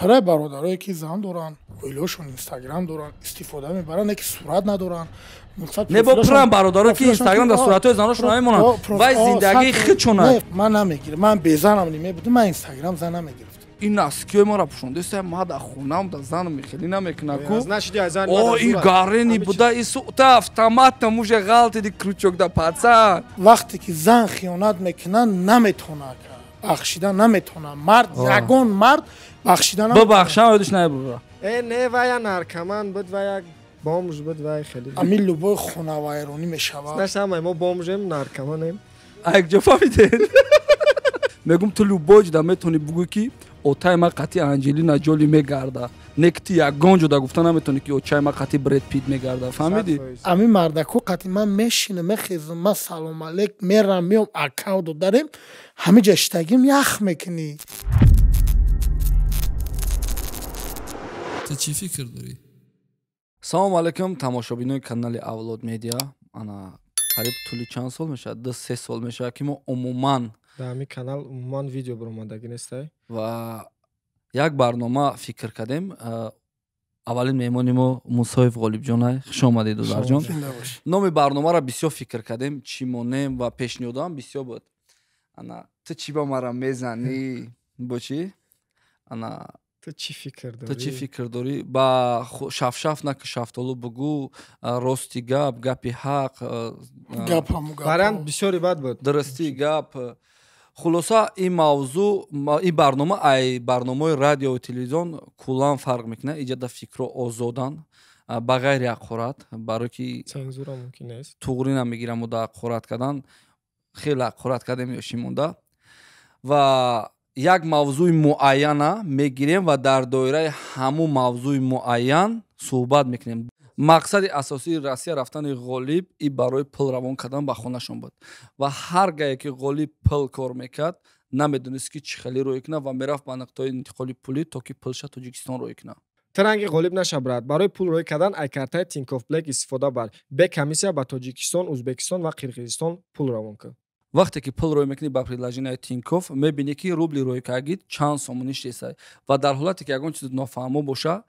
Пара бародарое ки зан доранд, оилаошон Инстаграм доранд, истифода мебаранд, не ки сурат надоранд. Не бо пурам бародаро ки Инстаграм дар суратҳои заношон намемонанд. Вай зиндагии худшона. Ман намегирам, ман безанам намебудам, ман Инстаграм зан намегирифтам. Ин наскиёи маро пӯшондаиста, ма дар хонам да занам хеле намекуна ку. О, ин гарени буда, и сута автоматом уже ғалтиди крючок да паца. Вақте ки зан хиёнат мекунад, наметавонад бахшида, наметавонад. Мард, ягон мард бахшида наметавонад. Бибахшам, ёдиш наебура. Э, не, вая наркоман буд, вая бомж буд, вай хеле. Ами любой хонавайронӣ мешавад. Знаешь, самое, мо бомжем, наркоманем. А як ҷо фаҳмидед? Мегум, ту любой ҷода метавонӣ бугӯӣ ки отай ма қати Анҷелина Ҷоли мегарда. Не ки ту ягон ҷода гуфта наметавонӣ ки очай ма қати Бред Пит мегарда. Фаҳмидӣ? Ами мардако қати ман мешинам, мехезам, ман салом алейк, мерам, меом, акав додарем, ҳами ҷа штагим ях мекунӣ. Ту чӣ фикр дорӣ? Салом алейкум, тамошобинои канали Авлод Медиа. Ана қариб тӯли чанд сол мешавад? 2-3 сол мешавад ки мо умуман дар ҳамин канал умуман видео баромадагӣ нестай. Ва як барнома фикр кардем. Аввалин меҳмони мо Мусоев Ғолибҷон. Хуш омадед, додарҷон. Номи барномаро бисёр фикр кардем, чӣ монем ва пешниҳодам бисёр буд. Ана ту чӣ ба мара мезанӣ? Бо чӣ? Ана ту чӣ фикр дорӣ? Ту чӣ фикр дорӣ? Ба шафшаф наки шафтолу бугӯ, рости гап, гапи ҳақ, гап ҳаму гап. Вариант бисёри бад буд. Дурусти гап. Хулоса, ин мавзӯъ, ин барнома ай барномаҳои радиову телевизион куллан фарқ мекунад. Иҷода фикрҳо озоданд, ба ғайри ҳақорат, барое ки цензура мумкин нест. Туғрӣ намегирам уда ҳақорат кардан, хеле ҳақорат кардем ёшӣ монда. Ва як мавзӯи муайяна мегирем ва дар доираи ҳамун мавзӯи муайян суҳбат мекунем. Мақсади асосии Россия рафтани Ғолиб и барои пул равон кардан ба хонашон буд. Ва ҳар гае ки Ғолиб пул кор мекард, намедонист ки чӣ хеле рӯй кунад ва мерафт ба нуқтаҳои интиқоли пулӣ, то ки пулша Тоҷикистон рӯй кунад. Ту ранги Ғолиб наша, брат. Барои пул рӯй кардан ай картаи Тинькофф Блэк истифода бар. Бе комиссия ба Тоҷикистон, Ӯзбекистон ва Қирғизистон пул равон кун. Вақте ки пул рӯй мекунӣ ба приложенияи Тинькофф, мебинӣ ки рубли рӯйкагит чанд сомонӣ шесай. Ва дар ҳолате ки ягон чиз нофаҳмо боша,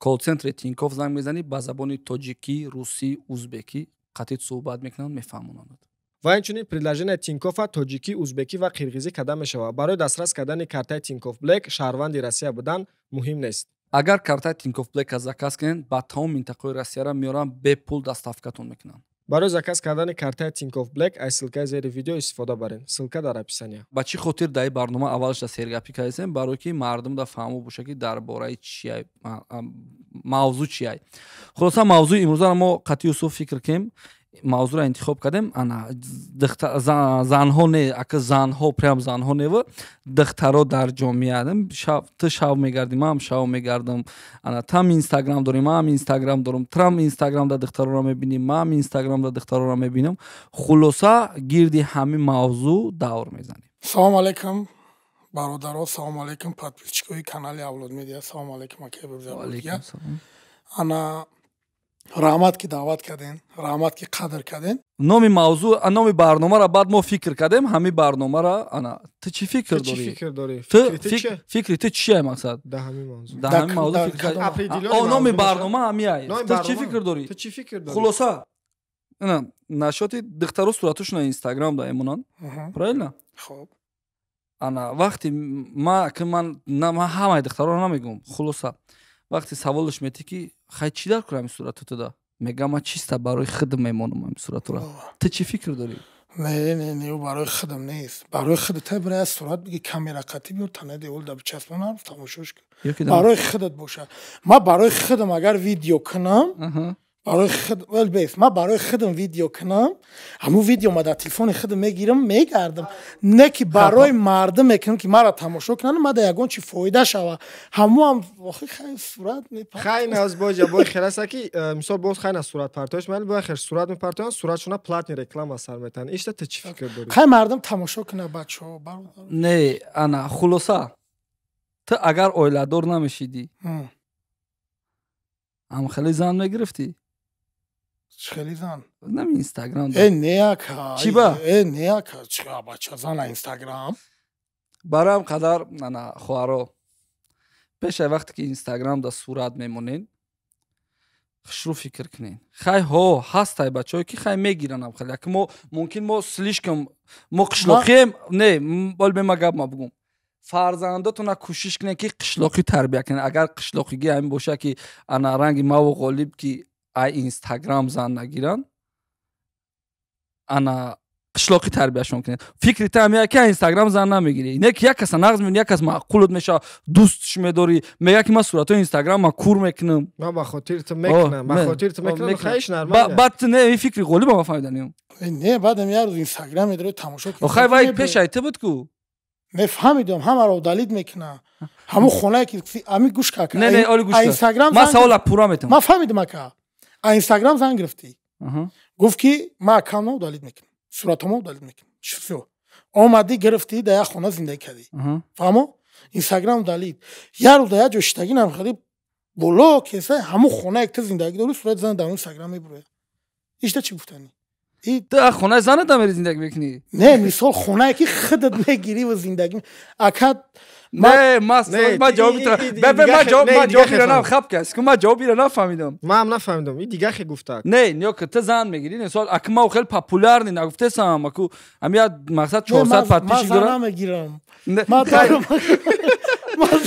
колл-центри Тинькофф занг мезанӣ, ба забони тоҷикӣ, русӣ, узбекӣ қатъи суҳбат мекунанд, мефаҳмонанд. Ва инчунин приложения Тинькоффа тоҷикӣ, узбекӣ ва қирғизӣ карда мешавад. Барои дастрас кардани картаи Тинькофф Блэк шаҳрванди Россия будан муҳим нест. Агар картаи Тинькофф Блэкка заказ кунед, ба тамоми минтақаҳои Россияра меоранд, бепул доставкатон мекунанд. Барои заказ кардани картаи Тинькофф Блэк аз ссылкаи зери видео истифода баред. Ссылка дар описания. Ба чӣ хотир дар ин барнома аввалаш сергапӣ кардем? Барое ки мардум да фаҳмо боша ки дар бораи чиай, мавзӯъ чиай. Хулоса, мавзӯи имрӯзаро мо қатъи Юсуф фикр кунем, мавзӯъро интихоб кардем. Ана занҳо не, ака занҳо, прям занҳо нева, духтаро дар ҷомеа. Ту шав мегардӣ, ман шав мегардам. Ана там Инстаграм дорем, ман Инстаграм дорам, трам Инстаграм да духтароро мебинем, ман Инстаграм да духтароро мебинам. Хулоса, гирди ҳамин мавзӯъ давр мезанем. Салом алейкум, бародаро, салом алейкум, подписчикои канали Авлод Медиа, салом алейкум, акай Бурза. Ана раҳмат ки даъват карден, раҳмат ки қадр карден. Номи мавзӯъ, номи барномаро баъд мо фикр кардем, ҳамин барномаро. Ана ту чӣ фикр дорӣ? Чӣ фикр дорӣ? Фикри ту чия мақсад? Дар ҳамин мавзӯъ. Дар ҳамин мавзӯъ фикр. О, номи барнома ҳамиай. Ту чӣ фикр дорӣ? Ту чӣ фикр дорӣ? Хулоса, ана нашоти духтаро суратошона Инстаграм да эмонанд. Правильно? Хоб. Ана вақти ма ки ман ҳамаи духтароро намегӯм. Хулоса, вақти саволаш метӣ ки хай чӣ дар кунам ин сурату туда? Мегам, ман чиста барои худам мемонам ин суратура. Ту чӣ фикр дорӣ? Не, не, не, барои худам нест. Барои худат та бира сурат биги, камера қатӣ биёр, танаи девол да бичаспонам, тамошош кун. Барои худат бошад. Ман барои худам агар видео кунам, барои худ вел бес, ман барои худам видео кунам, ҳамун видео ма дар телефони худам мегирам, мегардам. Не ки барои мардум мекунам ки маро тамошо кунанд, ма дар ягон чи фоида шава. Ҳамуам охи хай сурат мепар. Хай наз боҷа бой хеласа ки мисол боз хай на сурат партоиш ман бой хер сурат мепартоянд, суратшона платный реклама сар метаҳанд. Ишта ту чӣ фикр дорӣ? Хай мардум тамошо кунад, бачаҳо, бародар. Не, ана хулоса, ту агар оиладор намешидӣ, ҳам хеле зан мегирифтӣ? Хеле зан? Нами Инстаграм. Э, не ака. Чӣ ба? Э, не ака, чӣ бача зан Инстаграм? Барои ҳам қадар ана хоҳаро Пешай вақте ки Инстаграм да сурат мемонед, хушрӯ фикр кунед. Хай, ҳо, ҳастай бачаҳое, ки хай мегиранам хеле. Ки мо мумкин, мо слишком мо қишлоқием. Не, бол бема гап ма бугум. Фарзандотона кӯшиш кунед, ки қишлоқӣ тарбия кунед. Агар қишлоқигӣ ҳамин боша, ки ана ранги маву Ғолиб, ки ай Инстаграм зан нагиранд, ана қишлоқӣ тарбияшон кунед. Фикри та ҳам ки Инстаграм зан намегирӣ, не ки як каса нағз мебинӣ, як кас маъқулот мешава, дӯстш медорӣ, мега, ки ман суратҳои Инстаграм ма кур мекунам. Ман ба хотири ту мекунам, ба хотири ту мекунам, хаиш нормал. Баъд не, ин фикри Ғолиба ма фаҳмиданем. Не, баъдам як рӯз Инстаграм медорӣ, тамошо. Охай, вай пешай ту буд ку. Мефаҳмидам, ҳамаро удалить мекунам. Ҳамун хонае ки ами гӯш ка. Не, не, оли гӯш. Инстаграм. Ман савола пурра метам. Ман фаҳмидам, ака. А Инстаграм зан гирифтӣ, гуфт, ки ман аккаунтма удалить мекунам, суратҳома удалить мекунам. Всё, омадӣ, гирифтӣ, дар як хона зиндагӣ кардӣ, фаҳмо? Инстаграм удалить. Як рӯз дар як ҷо шиштагӣ нам хеле боло кеса, ҳамун хонае ки ту зиндагӣ дорӣ, сурати зан дар Инстаграм мебурояд. Ишта чӣ гуфтанӣ? Ту хонаи заната мери, зиндагӣ мекунӣ? Не, мисол, хонае ки худат мегирӣ ва зиндагӣ, ака. Не, ма ҷавоби ма ҷавобира хаб кас ку, ма ҷавобира нафаҳмидам. Ман нафаҳмидам, и дига хе гуфта. Не, ниё ки ту зан мегирӣ, мисол, ака, ма хеле популярный нагуфтесам, аку ами я мақсад 400 подписчик дорам. Намегирам.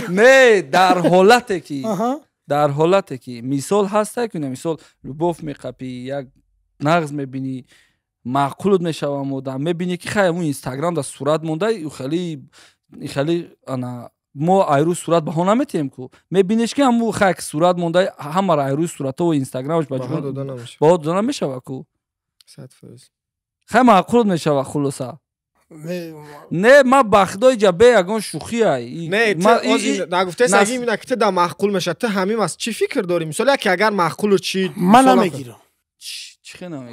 Не, дар ҳолате ки мисол ҳаста, ки мисол любовь меқапӣ, як нағз мебинӣ, маъқулут мешавам, одам мебинӣ, ки хай, ҳамун Инстаграм дар сурат монда, хеле хеле ана мо айрӯи сурат баҳо наметиҳем ку, мебиниш, ки ҳамун хай сурат монда, ҳамаро айрӯи суратҳо Инстаграмаш баҳо дода намешава ку, хай маъқулут мешава. Хулоса, не, ма ба худои ҷа бе ягон шӯхия. Нагуфтаи ки ту да маъқул мешавад, ту ҳамин аст, чӣ фикр дорӣ? Мисол, яке агар маъқулу чи. Ман намегирам,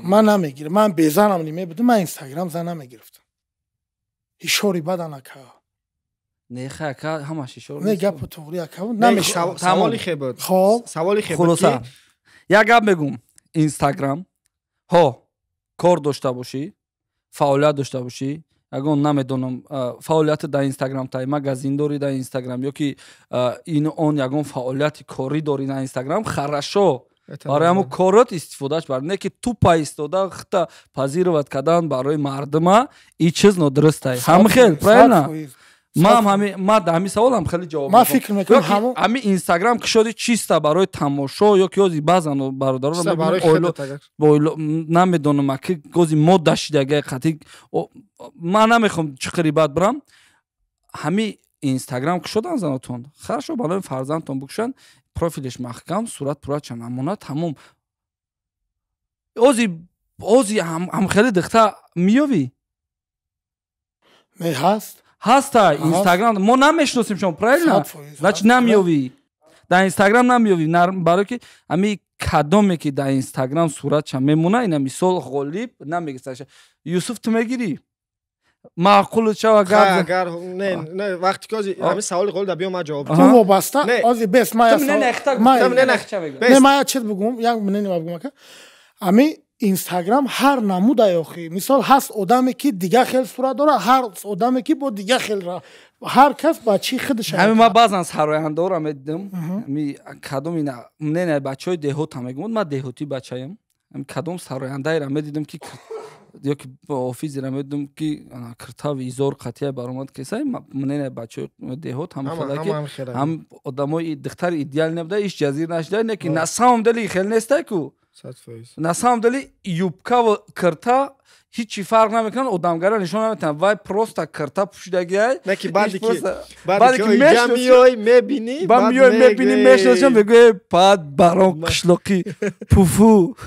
ман намегирам. Ман безанам немебудам, ман Инстаграм зан намегирифтам. Ишори бадан, ака. Не, хай, ака, ҳамаш ишор. Не, гапу туғри, ака, намешавад. Саволи хе буд. Хоб. Саволи хе. Хулоса, як гап мегум: Инстаграм ҳо кор дошта бошӣ, фаъолият дошта бошӣ, ягон намедонам фаъолияти дар Инстаграм, тай магазин дорӣ дар Инстаграм ё ки ин он ягон фаъолияти корӣ дорӣ дар Инстаграм, хорошо, барои ҳамун корот истифодааш бар, не ки тупо истода хита позировать кардан барои мардума, и чиз нодурустай. Ҳамхел, правильно? Ман ҳами ма дар ҳамин саволам хеле ҷавоб. Ман фикр мекунам, ҳамон ҳами Инстаграм кушоди чиста барои тамошо ё ки ози баъзан бародароро намедонам, аки гози мода шидагай қатӣ. Ман намехоҳам чиқири бад бирам. Ҳами Инстаграм кушодан занотон, хорошо, барои фарзандтон бикушанд, профилеш маҳкам, сурат пурача намона, тамом. Ози ҳамхели дихта миёвӣ? Не, ҳаст. Ҳаста Инстаграм, мо намешиносем шумо, правильно? Значит, намеёвӣ, дар Инстаграм намеёвӣ, барое ки ҳами кадоме ки дар Инстаграм суратша мемона, ина мисол Ғолиб намегирса. Юсуф, ту мегирӣ, маъқул шава? Гап не, не, вақте ки ози ҳамин саволи Ғолиб да биё, ман ҷавоб. Ту вобаста ози бес ма не, ма як чиз бугум, як мнение бугум, ака. Ҳами Инстаграм ҳар намудай охи. Мисол, ҳаст одаме, ки дига хел сурат дорад, ҳар одаме, ки бо дига хел, ҳар кас ба чӣ худаш. Ҳамин ма баъзан сарояндора медидам, кадом ина не, бачаҳои деҳота мегумуд, ман деҳотӣ бачаям, кадом сарояндаеро медидам, ки ёки офизеро медидам, ки киртави изор қатия баромад кесай, не, бачаҳои деҳот ҳам ҳам одамои духтари идеал набуда, иш ҷазир нашуда, не ки на самом деле хел нестай ку. На самом деле юбкаву кирта ҳичи фарқ намекунанд, одамгара нишон наметиҳанд, вай просто кирта пӯшидагиай. Не ки баъде ки меёй, мебинӣ. Ба меёй, мебинӣ, мешиносам, мегӯе: «Пад барон қишлоқӣ пуфу».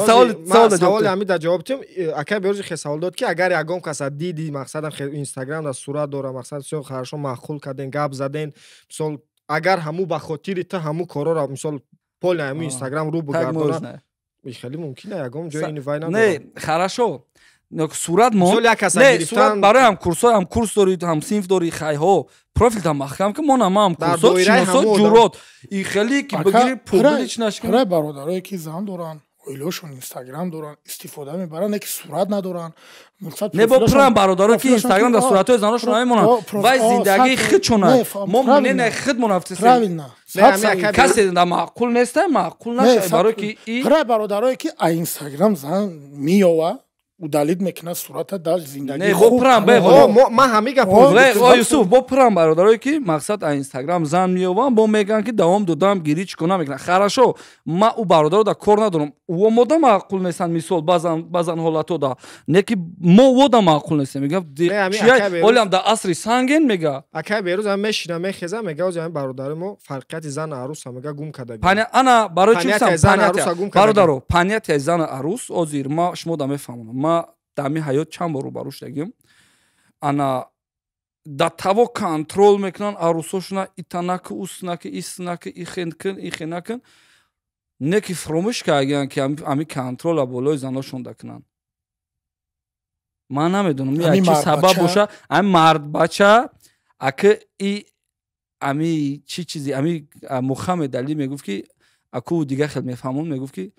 Саволи ҳамин дар ҷавоб тиём, акай Берози хе савол дод, ки агар ягон каса диди, мақсадам, Инстаграм дар сурат дора, мақсад, всё хорошо, маъқул карден, гап заден, мисол, агар ҳаму ба хотири ту ҳаму корора, мисол, поли ҳаму Инстаграм рӯ бугардона, хеле мумкин, ягон ҷои ини вай. Не, хорошо, сурат мо не, сурат барои ҳамкурсҳо, ҳамкурс дорӣ, ҳамсинф дорӣ, хайҳо, профилта маҳкам ки мо нама ҳамкурсҳо, шиносо, ҷурот и хеле ки бигири публично. Бародарое ки зан доранд. Оилаошон Инстаграм доранд, истифода мебаранд, не ки сурат надоранд. Не, бо пурам бародаро ки Инстаграм дар суратҳои заношон намемонанд, вай зиндагии худшона, мо мнение худмон афтисем. Правильно. Касе да маъқул неста, маъқул наша, барои ки пура бародарое ки а Инстаграм зан меёва, удалить мекунад сурата, дар зиндагии хуб. Ман ҳамин гап. Юсуф, бо пурам бародарое ки мақсад а Инстаграм зан меёванд, бо мегӯянд ки давом додам, гирӣ чӣ кор намекунад. Хорошо, ман ӯ бародаро да кор надорам, ӯ мода маъқул нестанд, мисол баъзан ҳолатҳо да не ки мо вода маъқул нестем. Мега олиам дар асри санген, мега. Акай Берӯз ҳам мешина, мехеза, мега ози ҳамин бародари мо фарқияти зану аруса мега гум карда. Ана барои чӣ бародаро понятияи зану арус озир ма шумо да мефаҳмонам. Ма дар ҳамин ҳаёт чанд бор рӯбарӯ шудагим. Ана да таво контрол мекунанд арусошона, итанаки, уснаки, иснаки, ихен кун, ихе накун, не ки фуромӯш кардагиянд ки ҳамин контрола болои заношон дакунанд. Ман намедонам чи сабаб боша, ҳамин мардбача аки и ами чӣ чизи ами Мухаммед Али мегуфт ки аку дига хел мефаҳмон, мегуфт ки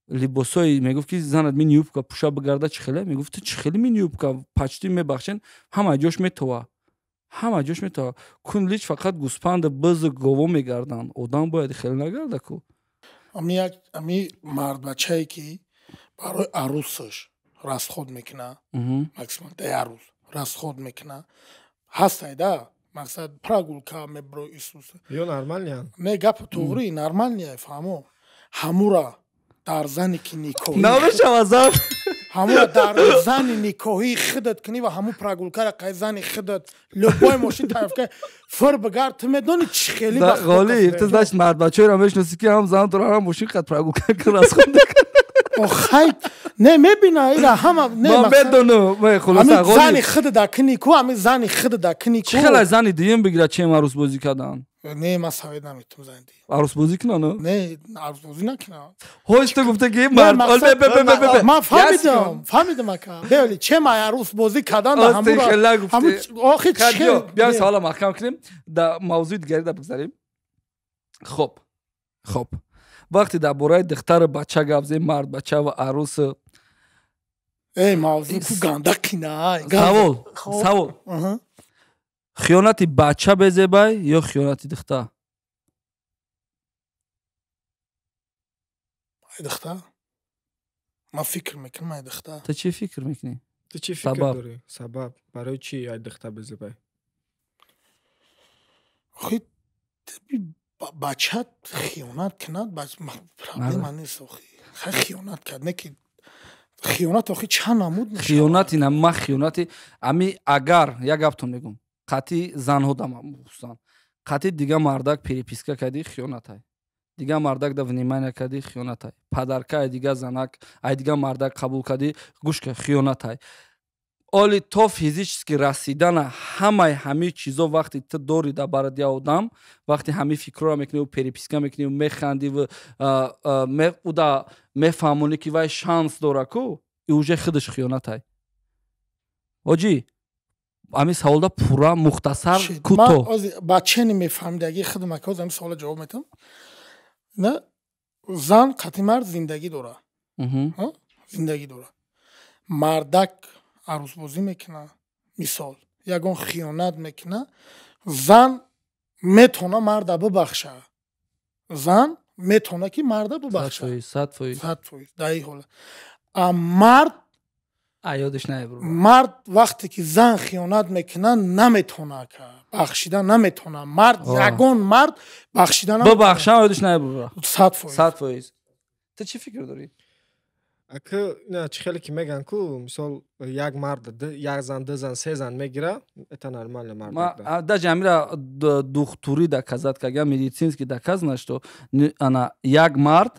либосои, мегуфт ки занат мини юбка пуша бигарда чӣ хеле, мегуфт ту чӣ хеле мини юбка почти мебахшен, ҳама ҷош метова, ҳама ҷош метова, кун лич фақат гӯспанду бизу гово мегарданд, одам бояд хеле нагарда ку. Ами мардбачае ки барои арусаш расход мекуна, максимум дай арус расход мекуна, ҳастай да мақсад прогулка мебро Исус. Ё нормальный. Не, гап туғри нормальный, фаҳмо. Ҳамура дар зани ки никоҳӣ намешава зан, ҳамура дар зани никоҳии худат кунӣ ва ҳамун прогулкара қай зани худат любой мошин тарафка фир бигард, ту медонӣ чӣ хеле. Ғолиб, ту значит мардбачаеро мешиносӣ ки ҳам зан дора, ҳам мошин қад прогулка расход. Охай, не мебина ира ҳама не, ман медонам, хулоса ғолиб зани худат да кунӣ ку, ҳамин зани худат да кунӣ ку. Чӣ хеле зани дуюм бигира, чем арӯсбозӣ кардан? Не, ман совет наметум зани дуюм. Арӯсбозӣ кунан? Не, арӯсбозӣ накунам. Ҳош ту гуфта ки мард ман фаҳмидам, фаҳмидам ака. Беоли чем ай арӯсбозӣ кардан да ҳамура. Охи чӣ? Биём савола маҳкам кунем, да мавзӯи дигаре да бигзарем. Хоб. Хоб. Вақте дар бораи духтару бача гап зем, мардбача ва арӯс. Эй, мавзӯ ку ганда қина. Савол, савол. Хиёнати бача безебай ё хиёнати духтар? Ай духтар. Ман фикр мекунам ай духтар. Ту чӣ фикр мекунӣ? Ту чӣ фикр дорӣ? Сабаб барои чӣ ай духтар безебай? Охи бача хиёнат кунад, проблема нест охи. Хай хиёнат кард, не ки хиёнат охи чанд намуд мешавад. Хиёнати на ма хиёнати ами агар як гаптон мегум, қатъи занҳо дама хусусан, қатъи дига мардак переписка кардӣ, хиёнатай. Дига мардак да внимание кардӣ, хиёнатай. Падарка ай дига занак, ай дига мардак қабул кардӣ, гӯш кар, хиёнатай. Оли то физически расидана ҳамаи ҳамин чизо вақте ту дорӣ дар барат як одам, вақте ҳамин фикрҳоро мекунӣ, переписка мекунӣ, механдӣ ва уда мефаҳмонӣ ки вай шанс дора ку, и уже худаш хиёнатай. Ҳоҷӣ, ҳамин саволда пурра мухтасар кӯтоҳ. Ба чени мефаҳмидаги худам ака ҳамин савола ҷавоб метам. На, зан қатъи мард зиндагӣ дора. Зиндагӣ дора. Мардак арӯсбозӣ мекуна, мисол, ягон хиёнат мекуна, зан метавона марда бибахша. Зан метавона ки марда бибахша. 100%. 100%. Дар ин ҳолат. А мард ёдаш наебур. Мард вақте ки зан хиёнат мекуна, наметавона бахшида, наметавона. Мард, ягон мард бахшида наметавона. Бибахша, ёдаш наебур. 100%. 100%. Ту чӣ фикр дорӣ? Ака, на, чӣ хеле ки меган ку, мисол, як мард, як зан, ду зан, се зан мегира, это нормально мард. Ма даже амира духтури доказать, кага медицински доказано, что ана як мард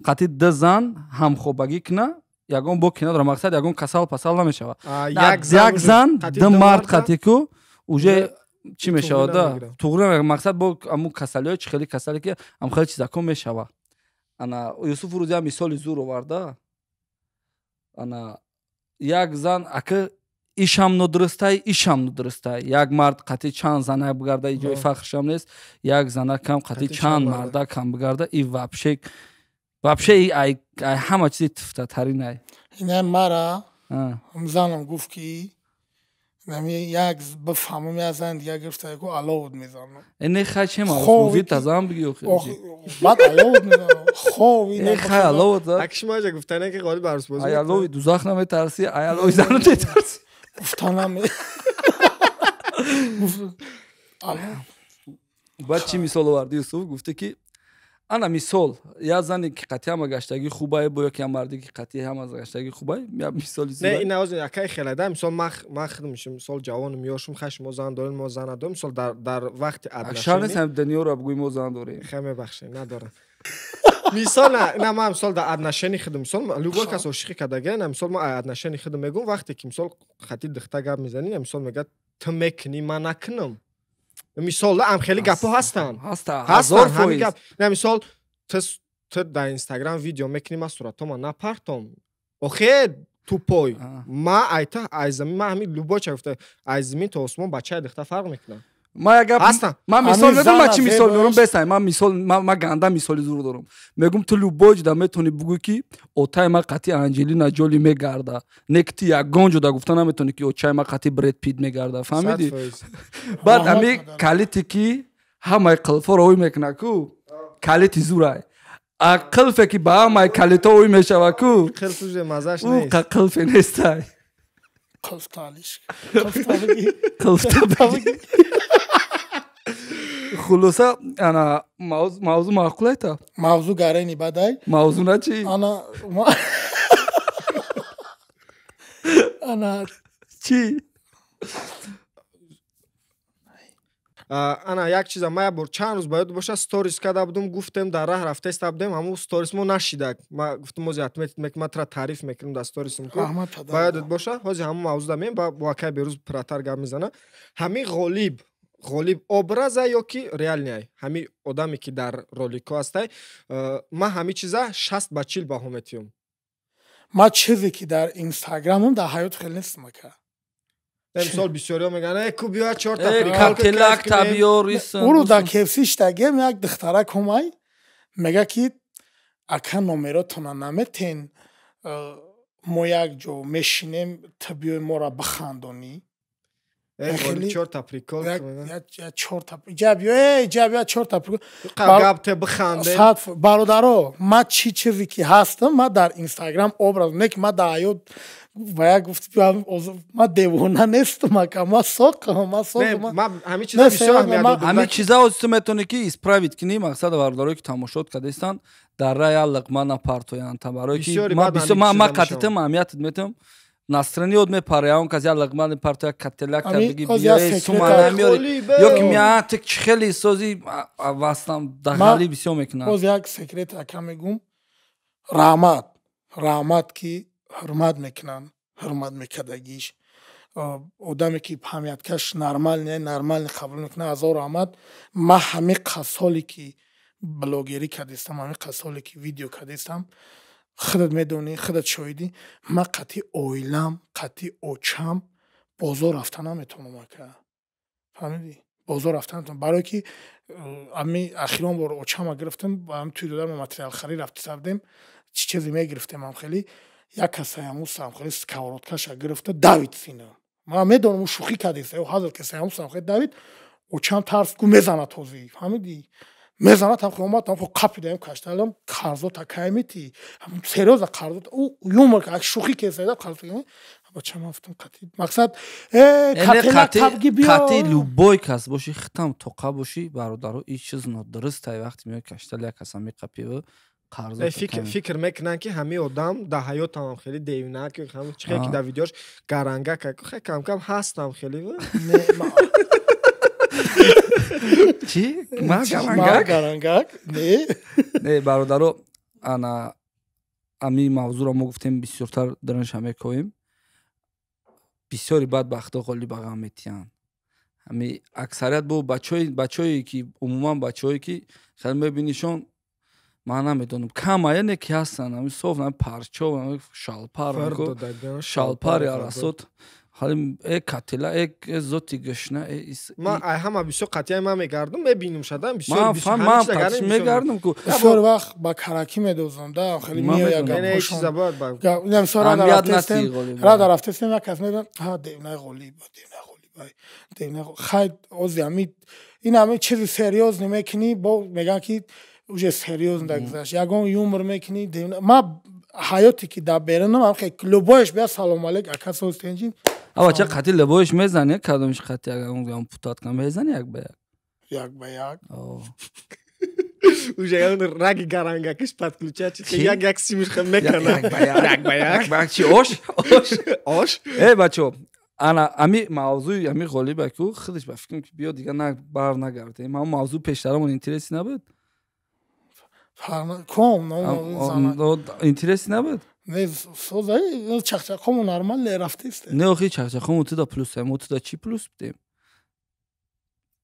қатъи ду зан ҳамхобагӣ куна, ягон бо кина дора, мақсад ягон касал пасал намешава. Як зан ду мард қатъи ку, уже чӣ мешава да? Туғри мақсад бо аму касалиҳо, чӣ хеле касале ки ам хеле чизако мешава. Ана Юсуф рӯзи ҳам мисоли зур оварда. Ана як зан ака ишам нодурустай, ишам нодурустай. Як мард қатъи чанд занак бигарда, и ҷои фахршам нест. Як занакам қатъи чанд мардакам бигарда, и вообще Вообще ай ҳама чизи туфтатарин ай. Ина мара занам гуфт ки як бифаҳмам, як зан дига гирифта, яку аловуд мезанам. Не, хай, че мавзӯи тазам биги охи. Баъд аловуд мезанам. Хови. Не, хай, аловуд. Аки шумо ҷа гуфтане ки ғолиб арӯсбозӣ. Ай алови дузах наметарси, ай алови зану метарси. Гуфтанам. Баъд чӣ мисол оварди, Юсуф? Гуфте ки ана мисол, я зане ки қатъи ҳама гаштагӣ хубае, бо ёки я марде ки қатъи ҳама гаштагӣ хубае, я мисоли. Не, ин навоз якай хелада, мисол ман худам мисол ҷавонам, ёшум, хай, шумо зан дорем, мо зан надорем, мисол дар вақти Шар нест дунёро бигӯи мо зан дорем. Хай, мебахшед, надорам. Мисол на, ман мисол дар отношении худам, мисол любой кас ошиқӣ кардага, на, мисол ман отношении худам мегӯм, вақте ки мисол хати духта гап мезанӣ, мисол мегӯяд, ту мекунӣ, ман накунам. Мисол ам хеле гапҳо ҳастанд. Ҳастанд, ҳамин гап. На, мисол ту дар Инстаграм видео мекунӣ, ман суратҳома напартом. Охе, тупой. Ма айта ай замин, ма ҳамин любой ча гуфта, ай замин то осмон бачаи духта фарқ мекунад. Ма як гап, ман мисол мегӯм, ман чӣ мисол меорам, бесай, ман мисол, ман ганда мисоли зур дорам. Мегӯм, ту любой ҷода метавонӣ бугӯӣ ки отаи ман қатъи Анҷелина Ҷоли мегарда. Не ки ту ягон ҷода гуфта наметавонӣ ки очаи ман қатъи Бред Пит мегарда. Фаҳмидӣ? Баъд ҳами калите ки ҳамаи қилфоро ӯй мекунад ку, калити зурай. А қилфе ки ба ҳамаи калито ӯй мешава ку, ӯ қилфе нестай. Қилфта. Хулоса, ана мавзӯ маъқул айта? Мавзӯ гарени бадай. Мавзӯ на чи? Ана ана чи? Ана як чиза, ман як бор чанд рӯз ба ёд боша, сторис карда будум, гуфтем, дар раҳ рафтаиста будем, ҳамун сторис мо нашидак. Ма гуфтум, ҳози отметить мекунам, ман тра таъриф мекунам дар сторисм ку. Ба ёдат боша, ҳози ҳамун мавзӯда меем, бо акай Берӯз пратар гап мезана. Ҳамин ғолиб образа ё ки реальный? Ҳамин одаме ки дар роликҳо ҳастай, ман ҳамин чиза 60 ба 40 баҳо метиҳам. Ман чизе ки дар инстаграмам, дар ҳаёт хеле нестам, ака. Мисол бисёриҳо мегӯянд, э, ку биё чорта кателак табиёр. Ӯро дар КФС иштагем, як духтарак омай, мега ки ака, номеротона наметен, мо як ҷо мешинем, ту биёй моро бихандонӣ. Чорта прикол. Чорта ҷа биё, э, ҷа биё, чорта прикол. Гап те биханде. Бародаро, ман чӣ чизе ки ҳастам, ман дар инстаграм образ не ки ман дар ҳаёт ва як гуфт, ман девона нестам, ака, ман соқам, ман соқам. Ҳамин чиза ози ту метавонӣ ки исправить кунӣ. Мақсад, бародарое ки тамошот кардастанд, дар рай лиқма напартоянд, барое ки ман қатитам аҳамиятат метавам, настроение ёд мепара, он кас як лиқма мепартоя, кателак биги, биёи сума намеёри, ё ки меа ту чӣ хеле сози вастам дағалӣ бисёр мекунад. Боз як секрет, ака, мегум. Раҳмат, раҳмат ки ҳурмат мекунанд, ҳурмат мекардагиш. Одаме ки памяткаш нормальный, нормальный қабул мекунад, ҳазор раҳмат. Ман ҳамин қасоле ки блогерӣ кардистам, ҳамин қасоле ки видео кардистам, худат медонӣ, худат шоҳидӣ, ман қатъи оилам, қатъи очам бозор рафта наметавонам, ака, фаҳмидӣ? Бозор рафта наметавонам, барое ки ами ахирон бор очама гирифтам, ам туи додарам материалхарӣ рафта будем, чӣ чизе мегирифтем, ам хеле як касаямусам хеле сковородкаша гирифта давид синам. Ман медонам, ӯ шӯхӣ кардест, ҳазр касаямусам хеле давид, очам тарс гу, мезанад ҳозир, фаҳмидӣ? Мезанад. Ҳам омад, ҳам қапидаем, кашталам, қарзота кай метӣ? Серьёзно, қарзот, ӯ юмор, шӯхӣ кесада, қарзот бача. Ман гуфтам, қатъи мақсад қатъи любой кас бошӣ, хитам тоқа бошӣ, бародаро, ин чиз нодурустай. Вақте меои каштал як каса меқапиву Фикр мекунанд, ки ҳамин одам дар ҳаётам хеле девнак, чихе ки дар видеош гарангак, кам-кам ҳастам хеле. Чӣ? Ман гарангак? Гарангак не. Не, бародаро, ана ами мавзӯро мо гуфтем, бисёртар даранша мекоҳем. Бисёри бадбахто ғолиб ба ғам метиҳанд. Ҳами аксарият бо бачаҳое ки, умуман бачаҳое ки хеле мебинишон, ман намедонам, кама яне ки ҳастанд, ҳами соф, ҳами парчо, ҳами шалпар, шалпари арасот. Ҳали катила зоти гашна. Ма ай ҳама бисёр қатъиян ман мегардум, мебинум шадам бисёр. Ман мегардум ку. Бисёр вақт ба каракӣ медозам да, хеле меояд гапҳошон. Рада рафтестем, як кас мегӯяд: ҳа, девнаи Ғолиб, девнаи Ғолиб, девнаи. Хай, ози ҳами ин ҳами чизи серьёзный мекунӣ, бо мегӯянд ки уже серьёзно дагзашт. Ягон юмор мекунӣ, ма ҳаёте ки дар берунам, любой ш бия, салом алейк, ака, созтенҷи. Ава ча қати любой ш мезани, кадомиш қати ягон путат кан мезани як ба як? Як ба як. Уже раги гарангакиш подключать, як як симиш мекана. Як ба як. Як чи ош? Ош. Ош. Э, бачо, ана ами мавзӯи ами Ғолиба ку худаш ба фикрам ки биё дига на бар нагардем. Ҳамон мавзӯ пештарамон интереси набуд? Ком? Интереси набуд? Не, соза чақчақому нормал рафтест. Не, охи чақчақому туда плюс, мо туда чӣ плюс будем?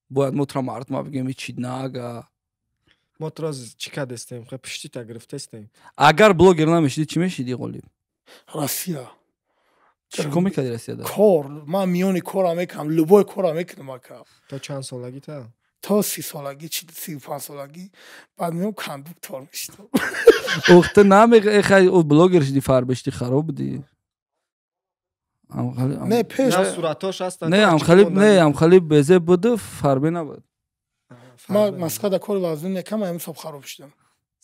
Бояд мо тура мардума бигем, чи нага. Мо туро чӣ кардестем? Хе пиштита гирифтестем. Агар блогер намешиди, чӣ мешиди, Ғолиб? Россия. Чӣ кор мекарди Россияда? Кор, ман миёни кора мекунам, любой кора мекунам, ака. То чанд солагӣ та? То 30 солагӣ, чи 35 солагӣ, баъд меом, кондуктор мешидам. Ух, ту намехай, блогер шиди, фарбешти, хароб будӣ. Не, пеш. Суратош ҳастанд. Не, амхали не, амхали безе буду, фарбе набуд. Ман Москвада кори вазнин некам, ҳамин соб хароб шудам.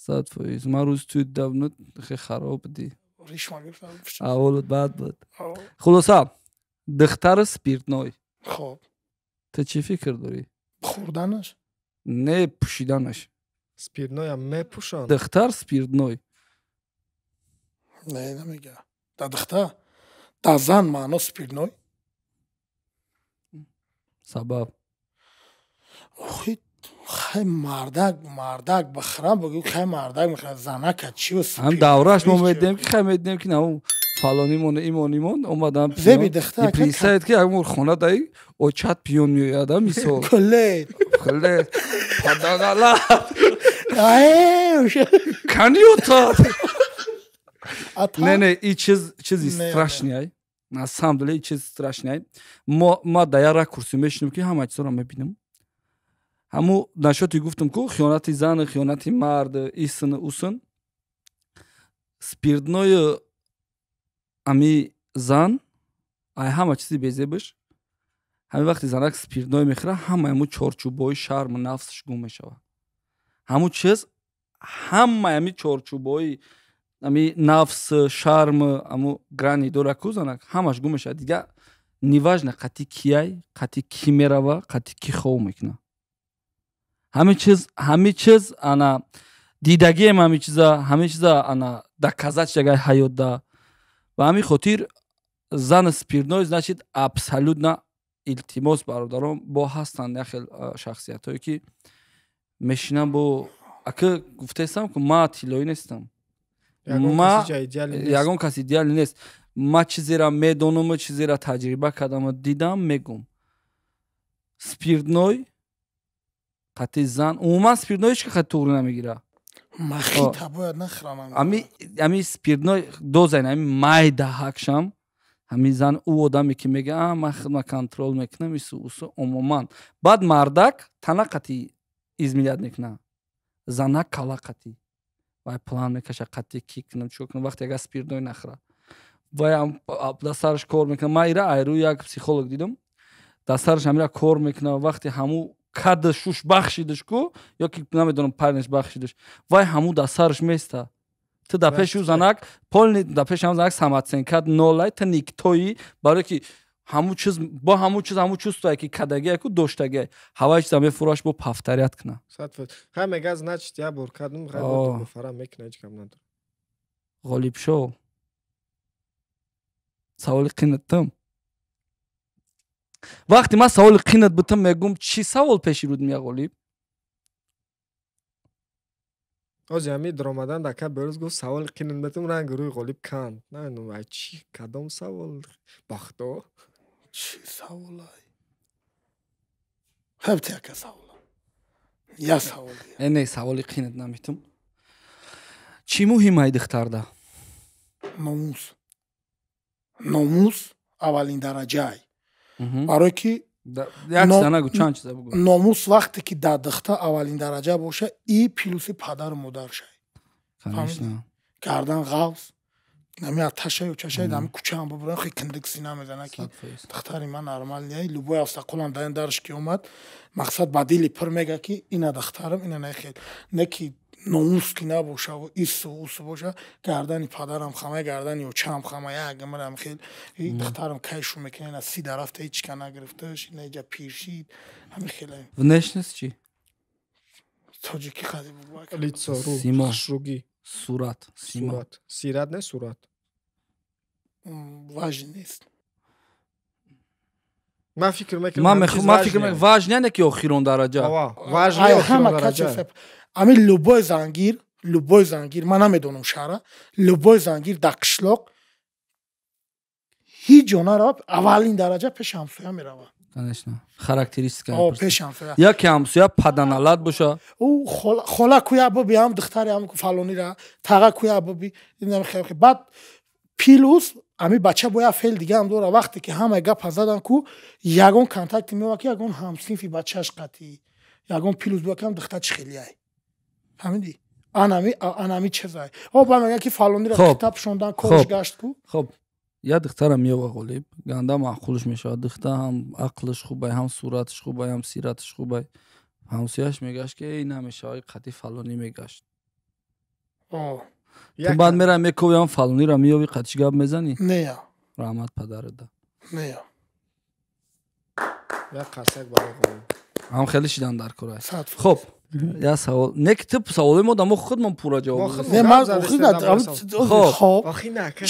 100%. Ман рӯзи туи давно хе хароб будӣ. Ришма гирифтам. Аҳволат бад буд. Хулоса, духтари спиртной. Хоб. Ту чӣ фикр дорӣ? Хӯрданаш? Не, пӯшиданаш. Спиртной ам мепӯшанд. Духтар спиртной. Не, намега. Да духтар, да зан маъно спиртной. Сабаб? Охи, хай, мардак, мардак бихӯрам, бигӯ, хай, мардак мехӯрад, занака чи? Ҳам давраш мо медиҳем ки, хай, медиҳем ки нау фалонимон, имонимон омадан. Зеби духтар. Представить ки як мор хона даи очат пиён меояд, мисол. Кулет. Кулет падагала каниётат. Не, не, и чиз чизи страшный ай, на самом деле чиз страшный ай. Ма да як ракурсе мешинем ки ҳама чизоро мебинем. Ҳаму нашоти гуфтам ку хиёнати зан, хиёнати мард, исн усын, спиртной. Ами зан ай ҳама чизи безебаш, ҳамин вақти занак спиртной мехӯра, ҳама ҳаму чорчӯбҳои шарму нафсаш гум мешавад. Ҳамун чиз, ҳамаи ҳами чорчӯбҳои ами нафс, шарм, ҳаму грани дора ку занак, ҳамаш гум мешавад. Дига неважно қати кияй, қати кӣ мерава, қати кӣ хов мекуна. Ҳамин чиз, ҳамин чиз ана дидагием, ҳамин чиза, ҳамин чиза ана доказать шагай ҳаётда. Ба ҳамин хотир зан спиртной, значит, абсолютно илтимос, бародарон, бо ҳастанд як хел шахсиятҳое ки мешинам бо ака гуфтаистам ки ма тиллоӣ нестам, ма ягон кас идеалӣ нест. Ма чизеро медонаму чизеро таҷриба кардаму дидам, мегум. Спиртной қати зан, умуман спиртной ҳеч қати туғри намегира. Махита бояд нахӯрам. Ами спиртной дозайн ами майда ҳакшам, ҳамин зан, ӯ одаме ки мега: «А, ман худма контроль мекунам», ису усу. Умуман баъд мардак тана қати изменять мекуна, занак кала қати. Вай план мекаша, қати ки кунам, чӣ кунам. Вақте агар спиртной нахӯра, вай дар сараш кор мекуна. Ман ира айрӯи як психолог дидам, дар сараш ҳамира кор мекуна. Вақте ҳаму кад шуш бахшидаш ку ё ки намедонам, парнеш бахшидаш, вай ҳаму дар сараш места. Ту дар пеши ӯ занак полный, дар пеши ҳамун занак самооценка т нолай, ту никто ӣ, барое ки ҳамун чиз бо ҳамун чиз, ҳамун чувство е ки кадагия ку доштагия, ҳаваи чиза мефураш, бо повторять куна. Хай, мега, значит, я бор кардам, хай, фара мекуна, ҳеҷ кам надор. Ғолибшо, саволи қинаттам. Вақте ман саволи қинат бутам, мегум, чӣ савол пеши руд мея, Ғолиб? Ҳози ҳами даромадан дар каб берӯз гуфт: «Саволи қинат бетум». Ранги рӯи Ғолиб канд. Намедонам, ай чӣ, кадом савол, бахто. Чӣ саволай? Ҳабти яка савола, я савол. Э, не, саволи қинат наметум. Чӣ муҳим ай духтарда? Номус, номус. аввалин дараҷай. Барое ки номус вақте ки дар духтар аввалин дараҷа боша, и плюси падару модаршай. Гардан ғавз нами аташаю чашай дами кӯчаам бубурам, хе киндик сина мезана ки духтари ман нормал не. Любой автоқулам даён дарш ки омад, мақсад ба дили пир мега ки ина духтарам, ина нахел. Не ки номус ки набошаву ису усу боша, гардани падарам хама, гардани очаам хама, ягмарам хел. И духтарам кай шу мекунад, ина си дарафта ҳеч ка нагирифташ, ина иҷа пиршид, ҳами хеле. Внешность чӣ? Тоҷики хази бубак. Лицо, ру, хушругӣ. Сурат, сима. Сират не сурат. Важный нест. Ман фикр мекунам, ман фикр мекунам важный не ки охирон дараҷа. Важный охирон дараҷа. Ами любой зангир, любой зангир, ман намедонам шаҳра, любой зангир дар қишлоқ ҳеҷ ҷо наравад, аввалин дараҷа пеши ҳамсоя меравад. Конечно. Характеристика. Пеши ҳамсоя. Яке ҳамсоя паданалат боша. Ӯ хола куя боби, ҳам духтари ҳам фалонира, таға куя боби, баъд плюс ами бача бояд феъл дигаам дора. Вақте ки ҳамаи гапа задан ку, ягон контакти меова ки ягон ҳамсинфи бачааш қатъӣ, ягон плюс бояд ки духтар чӣ хелияй. Фаҳмидӣ? Анами чизай. О, ба мегӯяд ки фалонира китоб шондан корш гашт ку. Хоб, я духтарам меова ғолиб, ганда маъқулш мешавад. Духтар ҳам ақлш хубай, ҳам суратш хубай, ҳам сиратш хубай. Ҳамсояш мегашт ки эй намешавад, қатъи фалонӣ мегашт. Ту баъд мерай мекови, ҳам фалонира меёви, қатъиш гап мезанӣ? Не. Раҳмат падарада. Не. Як қарсак барои ғолиб. Ҳам хеле шидан дар кора. Хоб, я савол. Не ки ту саволои мо да мо худмон пурра ҷавоб. Не, ман хоб.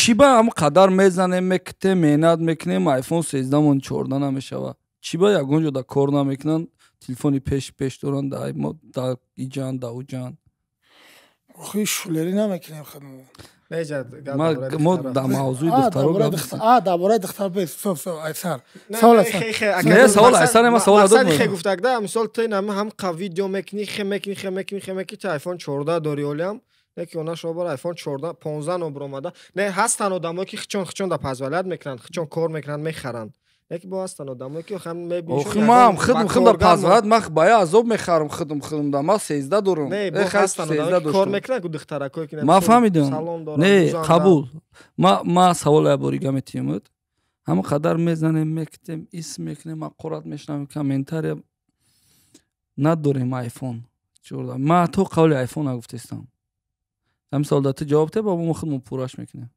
Чӣ ба ҳам қадар мезанем, мекутем, меҳнат мекунем, iPhone 13 мон 14 намешава? Чӣ ба ягон ҷо да кор намекунанд, телефони пеш пеш доранд, да мо да иҷан, да уҷан. Охи шулерӣ намекунем худмон. Мо дар мавзӯи духтаро гап. Дар бораи духтар бес. Стоп, айсар. Савол айсар. Не, савол айсар, ма савол дод. Хе гуфтагда, мисол ту ин ҳам қа видео мекунӣ, хе мекунӣ, хе мекунӣ, хе мекунӣ, ту iPhone 14 дорӣ олиам. Не ки она шо бора iPhone 14, 15 нобр омада. Не, ҳастан одамое ки хичон хичон да позволят мекунанд, хичон кор мекунанд, мехаранд. Не ки бо ҳастан одамое ки ҳам мебинанд. Охи ман худам худам да позволят, ман ба я азоб мехарам худам худам да, ман 13 дорам. Не, бо ҳастан одамое ки кор мекунанд, ку духтаракое ки ман фаҳмидам. Не, қабул. Ма савол я борига метиҳам. Ҳама қадар мезанем, мекутем, исм мекунем, ақорат мешунавем, комментария надорем iPhone 14. Ман то қавли iPhone нагуфтестам. Ҳамин савол да ту ҷавоб те, ба мо худмон пурраш мекунем.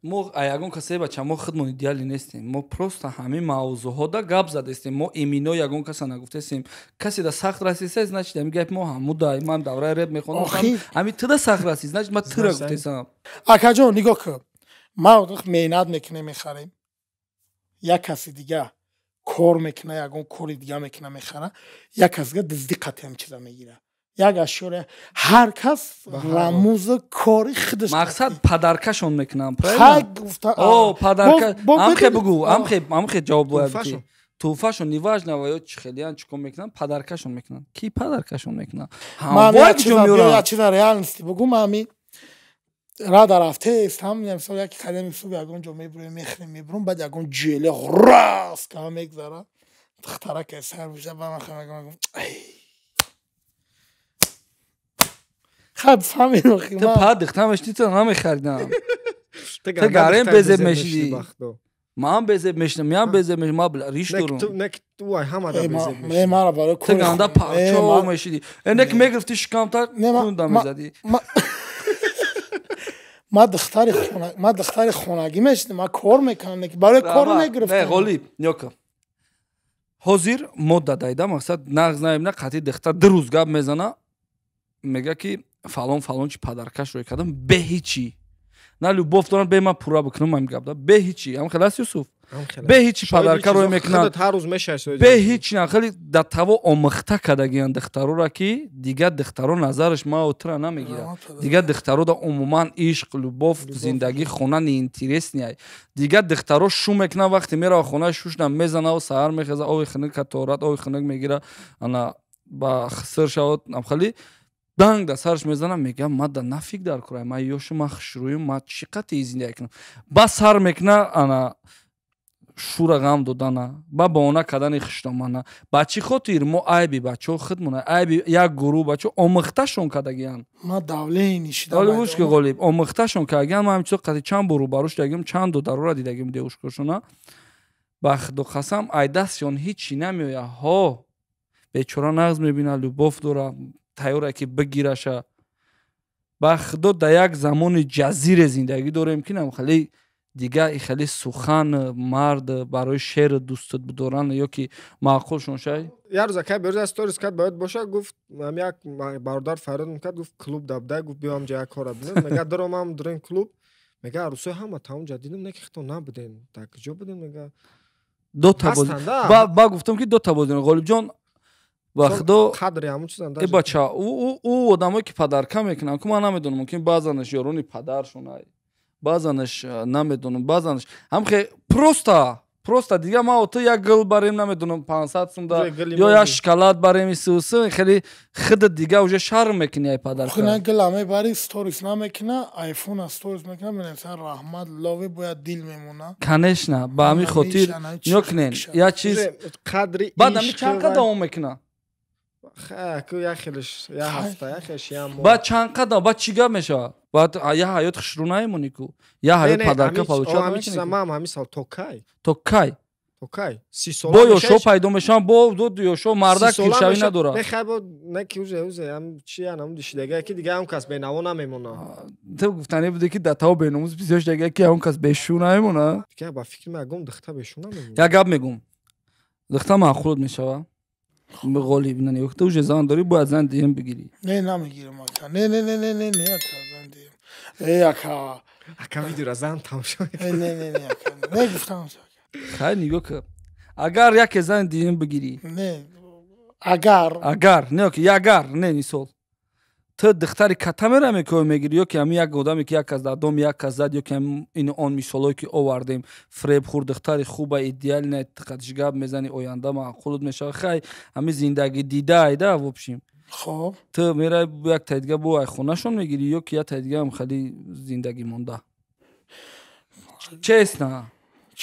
Мо ягон касе бача, мо худмон идеали нестем. Мо просто ҳамин мавзӯъҳо да гап задестем. Мо имино ягон каса нагуфтестем. Касе да сахт расиста, значит ҳамин гап мо ҳаму да. Ман давраи реп мехондам. Ҳамин ту да сахт расид, значит ман тура гуфтестам. Акаҷон, нигоҳ кун. Ма меҳнат мекунем, мехарем. Як каси дига кор мекуна, ягон кори дига мекуна, мехара. Як кас дига дуздӣ қатъи ҳамин чиза мегира. Як ашёре ҳар кас рамузи кори худаш. Мақсад падаркашон мекунам, правильно? О, падарка. Амхе бугу, амхе ҷавоб бояд ки. Туҳфашон неважно ва ё чӣ хелиян чӣ кор мекунанд, падаркашон мекунанд. Ки падаркашон мекунанд? Ман як чиза реальности бугу, ман ҳами рада рафтест, ҳам мисол яки қадами субҳ ягон ҷо мебурем, мехӯрем, мебурем, баъд ягон ҷеле рост кама мегзара. Духтарака сар меша, ба ман мегӯям, хаб фаҳмидам. Ту пад духтар мешидӣ, ту намехаридам. Ту гарем безеб мешидӣ. Ман безеб мешидам, ман безеб мешидам, ман риш дорам. Не ки ту ай ҳама да безеб мешидӣ. Не, мара барои ту ганда парчо мешидӣ. Не ки мегирифтӣ шикамта кунда мезадӣ. Ман духтари хонагӣ мешидам, ман кор мекунам, не ки барои кор мегирифтам. Не, ғолиб, нёка. Ҳозир модда дайда, мақсад нағз наебна, қатъи духтар ду рӯз гап мезана, мега ки фалон фалон чи падаркаш рӯй кардам, бе ҳичи. На любовь дорам, бе ман пурра бикунам ҳамин гап да, бе ҳичи. Ҳам хеле аст Юсуф? Бе ҳичи падарка рӯй мекунанд. Бе ҳичи на, хеле да таво омӯхта кардагиянд духтарора ки дигар духтаро назараш мао тура намегирад. Дигар духтаро да умуман ишқ, любовь, зиндагӣ, хона неинтересный. Дигар духтаро шу мекунанд, вақте мерава хонаи шушна мезанаву саҳар мехеза, ови хунук каторат, ови хунук мегира, ана ба хиср шавад, ам хеле Данг да сараш мезанам, мегам, ма да нафиг дар курай, ма ёшу, ма хушрӯю, ма чӣ қати зиндагӣ кунам? Ба сар мекуна, ана шура ғам додана, ба баона кардани хиштомана. Ба чӣ хотир мо айби бачаҳо худмона, айби як гурӯҳ бачаҳо омӯхташон кардагиянд. Ма давление шидам. Ғолиб, гӯш ки, Ғолиб, омӯхташон кардагиянд. Ма ҳамчунин қати чанд бор рӯбарӯ шудагим, чанд додарора дидагим, девушкашона. Ба худо қасам, ай дастшон ҳичи намеояд. Ҳо, бечора нағз мебина, любовь дора, тайёре ки бигираша. Ба худо, дар як замони ҷазире зиндагӣ дорем, ки нам хеле дига хеле сухан мард барои шеър дӯстат бидоранд ё ки маъқулшон шай. Як рӯз акай Берӯз сторис кард, бояд боша, гуфт, ам як бародар фарёд кард, гуфт, клуб дабдай, гуфт, биё ҳамҷа як кора бинем. Мега, даромам дурем клуб, мега, арӯсои ҳама тамонҷа дидам, не ки хито набудем, дар куҷо будем, мега. Дота боз ба гуфтам, ки дота боз, Ғолибҷон, ба худо. Қадри ҳамун чизам. Э, бача, ӯ одамое ки падарка мекунанд ку, ман намедонам, мумкин баъзанаш ёрони падаршон ай, баъзанаш намедонам, баъзанаш ҳамхе просто дига ма ту як гул барем, намедонам, 500 сумда ё як шоколад барем, исусы хеле худат дига уже шарм мекунӣ ай падарка. Хина гула мебари, сторис намекуна, айфона сторис мекуна, менависа раҳмат, лови бояд дил мемона. Конечно, ба ҳамин хотир нигоҳ кунен, як чиз қадри. Баъд ами чанд қа давом мекуна? Як хелеш як ҳафта, як хелеш як моҳ. Баъд чанд қадам, баъд чӣ гап мешавад? Баъд я ҳаёт хушрӯ намемонӣ ку, я ҳаёт падарка получать. Ҳамин чиза ман ҳамин савол: то кай? То кай? То кай? 30 сола. Бо ёшо пайдо мешаванд, бо ёшо мардак пиршавӣ надорад. Не, хай, бо не ки узе ам чи анам дишидага, ки дига ҳам кас бенаво намемона. Ту гуфтанӣ буде, ки дар таво беномус бисёр шудага, ки ҳам кас бешу намемона. Дига ба фикри ман ягон духта бешу намемона. Як гап мегум, духта маъқулот мешава, Ғолиб? Не, ту уже зан дорӣ, бояд зан диҳем бигирӣ. Не, намегирам, ака, не, не, не, не, не, не, ака, зан диҳем, э, ака. Ака, видеора зан тамошо. Не, не, не, ака, не, гуфтам. Хай, нигоҳ кун, агар яке зан диҳем бигирӣ. Не, агар. Агар не, ки агар не, мисол, ту духтари ката мера мекои мегирӣ ё ки ҳамин як одаме, ки як кас дар дом як кас зад, ё ки ин он мисолое, ки овардем, фребхӯр, духтари хуба, идеальная, қадиш гап мезани, оянда маъқулот мешавад, хай, ҳамин зиндагӣ дида айда, в общем. Хоб. Ту мерай, як таи дига бо ай хонашон мегирӣ ё ки як таи дигаам хеле зиндагӣ монда? Честно,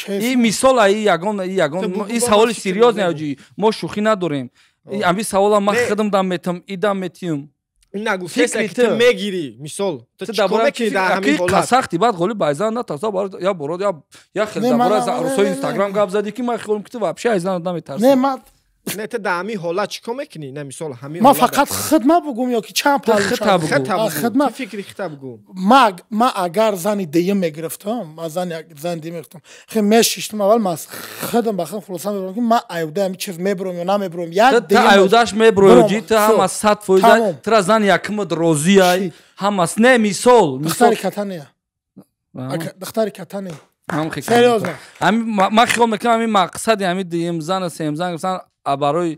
и мисол, ай ягон и саволи серьёзный, аҷи, мо шӯхӣ надорем. Ҳамин савола ман худам дам метам, и дам метиҳам. Нагуфтеса, ки ту мегирӣ, мисол, ту чӣ кор мекунӣ дар ҳамин ҳолат? Сахти баъд, Ғолиб, байзан натарса. Я бород, я хел дар бораи арӯсои Инстаграм гап задӣ, ки ман хиёлам, ки ту вообще аз зан наметарсӣ. Не, ман Не, ту дар ҳамин ҳолат чӣ кор мекунӣ? Не, мисол, ҳамин. Ман фақат худ ма бугум ё ки чанд? Хита бугу. Худма. Фикри хита бугу. Ма агар зани дуюм мегирифтам, ма зани дуюм мегирифтам, хе мешиштам, аввал ма худам ба худ хулоса мебарам, ки ма аюда ҳами чиз мебурам ё намебурам. Як ту аюдаш мебурои, ҷи, ту ҳама 100%, тура зани якумат розиай, ҳамас. Не, мисол. Духтари ката не, духтари ката не. Серьёзно. Ман хиёл мекунам, ҳамин мақсади ҳамин дуюм зана, сеюм зан гирифтан барои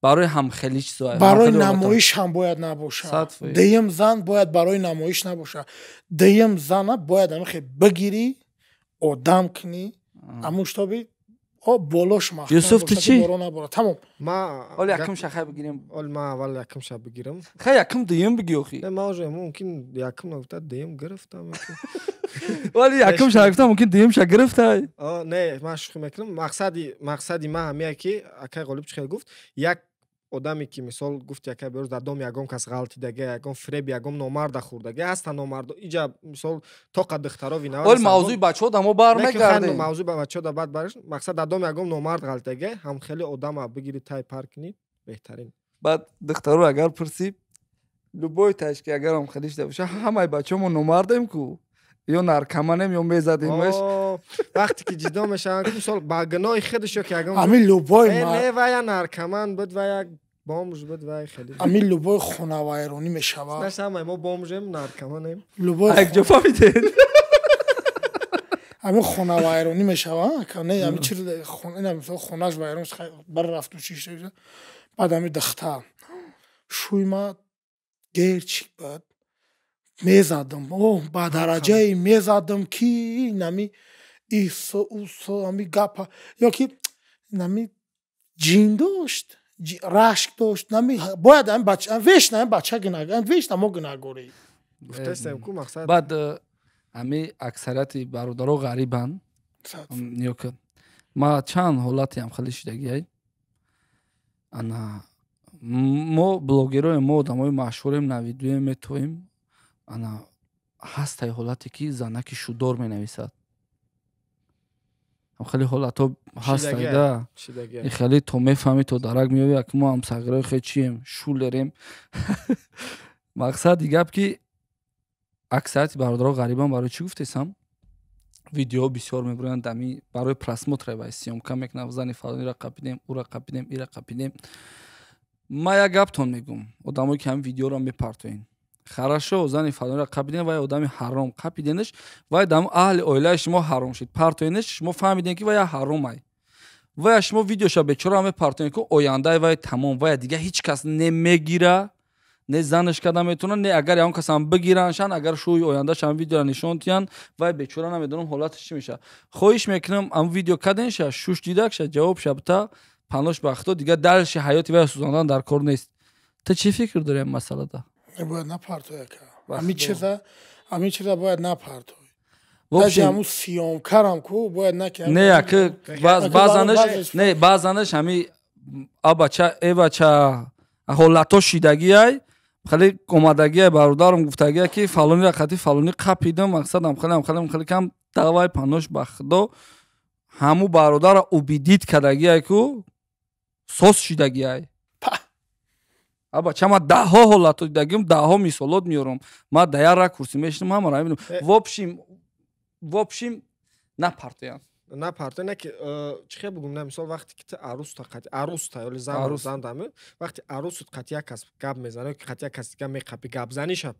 ҳамхелӣ чизо. Барои намоиш ҳам бояд набошад. Дуюм зан бояд барои намоиш набошад. Дуюм зана бояд ҳамихе бигирӣ, одам кунӣ, ҳамун шутоби болош. Юсуф, ту чӣ? Тамом. Ҳоли якум ша хай бигирем. Ҳоли ман аввал якум ша бигирам. Хай, якум, дуюм биги охи. Не, ман уже мумкин якум нагуфта, дуюм гирифтам. Вали якум ша гуфта, мумкин дуюм ша гирифтай. Не, ман шӯхӣ мекунам. Мақсади ман ҳамия, ки акай Ғолиб чӣ хел гуфт, як одаме, ки мисол гуфт, якай берӯз дар дом ягон кас ғалтидага, ягон фиреб, ягон номарда хӯрдага ҳастан, номардо иҷа, мисол, тоқа духтаро виноват. Ол мавзӯи бачаҳо да мо бармегардем. Мавзӯи бачаҳо да баъд барш. Мақсад, дар дом ягон номард ғалтидага, ҳам хеле одама бигири, тай пар кунӣ, беҳтарин. Баъд духтаро агар пурсӣ, любой ташки, агарам хеле шуда боша, ҳамаи бачаҳо мо номардем ку, ё наркоманем, ё мезадемаш. Вақте ки ҷидо мешаванд, мисол, ба гуноҳи худаш ё ки ягон ҳамин любой не, ва я наркоман буд, ва як бомж буд, вай хеле. Ҳамин любой хонавайронӣ мешавад. Знаешь, ҳамаи мо бомжем, наркоманем. Любой якҷо фаҳмидед. Ҳамин хонавайронӣ мешавад, не, ҳамин чиз, ина, мисол, хонаш вайрон бар рафту чӣ, баъд ҳамин духтар шӯй ма герчик бад мезадам, о, ба дараҷае мезадам, ки нами исо усо ҳами гапа ё ки нами ҷин дошт. Рашк дошт, бояд ам бача вешна, ам бача гунаҳгор, вешна мо гунаҳгорӣ. Гуфтаистем ку мақсад. Баъд ҳами аксарияти бародаро ғарибанд. Ниёка. Ма чанд ҳолатиам хеле шидагиай. Ана мо блогероем, мо одамои машҳурем, навидуем, метоем. Ана ҳастай ҳолате ки занаки шудор менависад. Хеле ҳолатҳо ҳастайда. Хеле то мефаҳмӣ, то дарак меёбӣ, як мо ҳам сағирои хе чием, шулерем. Мақсади гап ки аксарияти бародаро ғарибан. Барои чӣ гуфтесам? Видео бисёр мебуранд дами барои просмотра ва съёмка мекунам, зани фалонира қапидем, ура қапидем, ира қапидем. Ма як гаптон мегум, одамое ки ҳамин видеоро мепартоен. Хорошо, зани фалонира қапидем, вай одами ҳаром қапиденаш, вай дам аҳли оилаи шумо ҳаром шуд. Партоенаш, шумо фаҳмидем ки вай ҳаромай. Вай шумо видеоша бечора мепартоен ки ояндаи вай тамом, вай дига ҳеҷ кас не мегира, не занаш карда метавонад, не агар ягон касам бигираншан, агар шӯи ояндашам видеоро нишон диҳанд, вай бечора намедонам ҳолаташ чӣ мешавад. Хоҳиш мекунам, ам видео каденша, шуш дидакша, ҷавобша бита, панош ба худо, дигар дальше ҳаёти вай сӯзондан дар кор нест. Ту чӣ фикр дорӣ ин масъалада? Бояд напартоя ка. Ҳамин чиза бояд напартой. Даже ҳамун съёмкарам ку бояд накунам. Не, яки баъзанаш, не, баъзанаш ҳами абача, эбача ҳолатҳо шидагиай, хеле омадагиай, бародарам гуфтагиай ки фалонира қати фалони қапидам, мақсадам хеле хеле хеле кам давай панош ба худо, ҳаму бародарро убедить кардагиай ку сос шидагиай. Абача ма даҳҳо ҳолатҳо дидагим, даҳҳо мисолот меорам. Ма да як ракурси мешинам, ҳамаро мебинам. В общем напартоянд. Напартоя, не ки чӣ хел бугум, на мисол вақте ки ту арӯста қати арӯста ё зан зан даме, вақте арӯсут қати як кас гап мезанад ё қати як кас дига меқапи, гапзаниша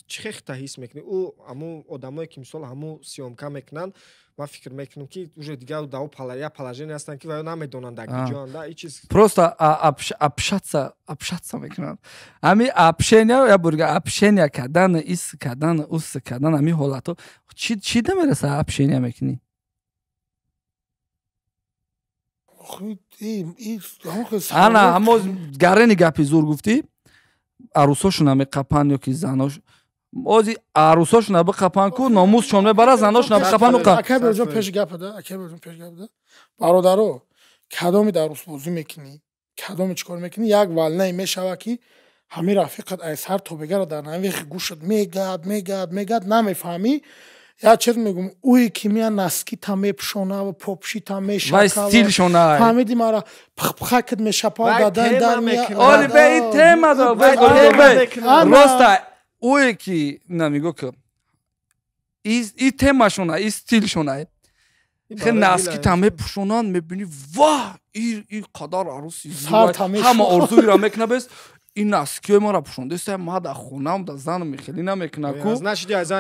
чӣ хел та ҳис мекунӣ? Ӯ ҳамун одамое ки мисол ҳамун съёмка мекунанд, ман фикр мекунам ки уже дигар дар як положение ҳастанд ки ваё намедонанд дар куҷоанд, и чиз. Просто общаться, общаться мекунанд. Ҳами общения, я бурга общения кардан, ис кардан, ус кардан, ҳами ҳолатҳо чӣ намераса, общения мекунӣ? Ана ҳамо гарени гапи зур гуфтӣ, арӯсошона меқапанд ё ки занош ози арӯсошона биқапанд ку номусшон мебара, заношона биқапанд. Пеш гапада, пеш гапада, бародаро, кадоми дар рӯсбозӣ мекунӣ, кадоми чӣ кор мекунӣ, як валнае мешава ки ҳамин рафиқат ай сар то бегара дар навихи гӯшат мегад, мегад, мегад, намефаҳмӣ. Як чиз мегум, ӯе ки мея носкита мепӯшонава, попшита мешафаҳмиди фаҳмиди мара, пхпхакат мешапа, дадан дар оли бе и тема роста ӯе ки намиго ки и темашона, и стилшона хе носкита мепӯшонанд, мебинӣ, ва и қадар арӯси ҳама орзуира мекуна, бес ин носкиҳои маро пӯшондаиста, ма дар хонаам да занам хеле намекуна ку.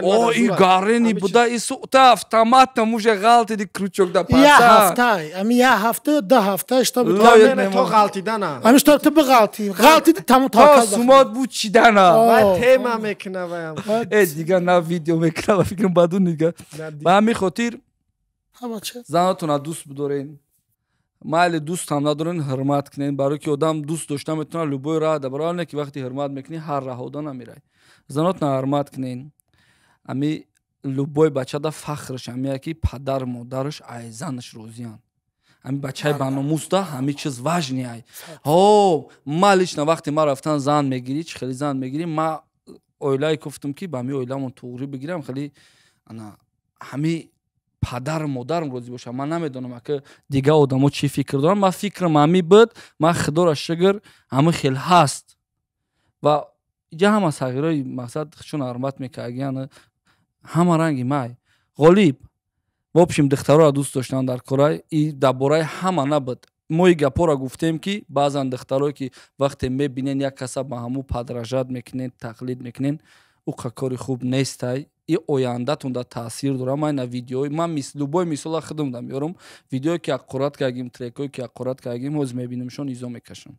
О, и гарени буда, и та автоматом уже ғалтиди крючок да паса. Як ҳафта, ами як ҳафта, ду ҳафта шта то ғалтидана. Ами шта ту биғалти, ғалтиди тамом. То сумот буд чидана. Тема мекуна ваям. Э, дига на видео мекуна, ба фикрам баду нига. Ба ҳамин хотир занатона дӯст бидорен, майли дӯстам надорен, ҳурмат кунен, барое ки одам дӯст дошта метавонад любой раҳ да, барои не ки вақте ҳурмат мекунӣ, ҳар раҳода намерай. Занотна ҳурмат кунен. Ами любой бачада фахрш ҳамия ки падар модараш ай занаш розиянд. Ами бачаи баномусда ҳами чиз важный ай. Ҳо, ма лично вақте ма рафтан зан мегирӣ, чӣ хеле зан мегирӣ, ма оилае гуфтам ки ба ҳами оиламон туғрӣ бигирам, хеле ана ҳами падару модарам розӣ бошам. Ман намедонам, ака, дигар одамо чӣ фикр доранд. Ман фикрам ҳами буд, ман худоро шукр, ҳами хел ҳаст. Ва иҷа ҳама сағирои мақсад чун ҳурмат мекардагиян, ҳама ранги май ғолиб. В общем, духтароро дӯст доштан дар корай и дар бораи ҳама набуд. Мо и гапҳоро гуфтем ки баъзан духтарое ки вақте мебинен як каса ба ҳаму подражать мекунен, тақлид мекунен, ӯ қа кори хуб нестай, и ояндатон да таъсир дорад. Ман на видеои ман любой мисола худам да меорам, видеое ки аққурат кардагим, трекое ки аққурат кардагим, ҳозир мебинамшон, изо мекашам.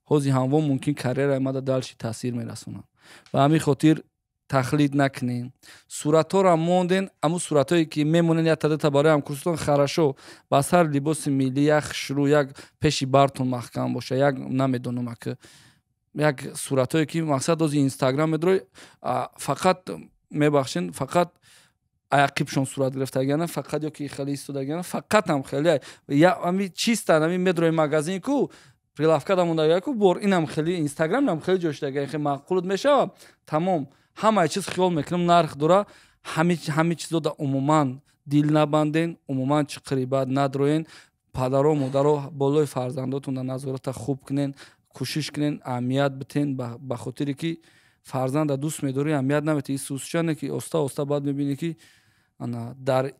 Ҳозир ҳамво мумкин карьераи мада дальше таъсир мерасонад. Ба ҳамин хотир Тақлид накунен. Суратҳоро монден, аму суратҳое ки мемонен як тадата барои ҳамкурсатон хорошо, ба сар либоси миллӣ, як хушрӯ, як пеши бартон маҳкам боша, як намедонам ака як суратҳое ки мақсад ози Инстаграм медрои, фақат мебахшен, фақат аяқибшон сурат гирифтагиана, фақат ё ки хеле истодагиана, фақат ҳам хеле ами чистан, ами медрои магазин ку прилавка да мондагия ку бор инам хеле Инстаграм нам хеле ҷо шудагия, хеле маъқулот мешава, тамом. Ҳамаи чиз хиёл мекунам нарх дора, ҳами чизо да умуман дил набанден, умуман чиқири бад надроен, падаро модаро болои фарзандотон да назората хуб кунен, кӯшиш кунен, аҳамият битен, ба хотире ки фарзанда дӯст медорӣ, аҳамият наметӣ. И сусчане ки оста оста баъд мебинӣ ки ана дар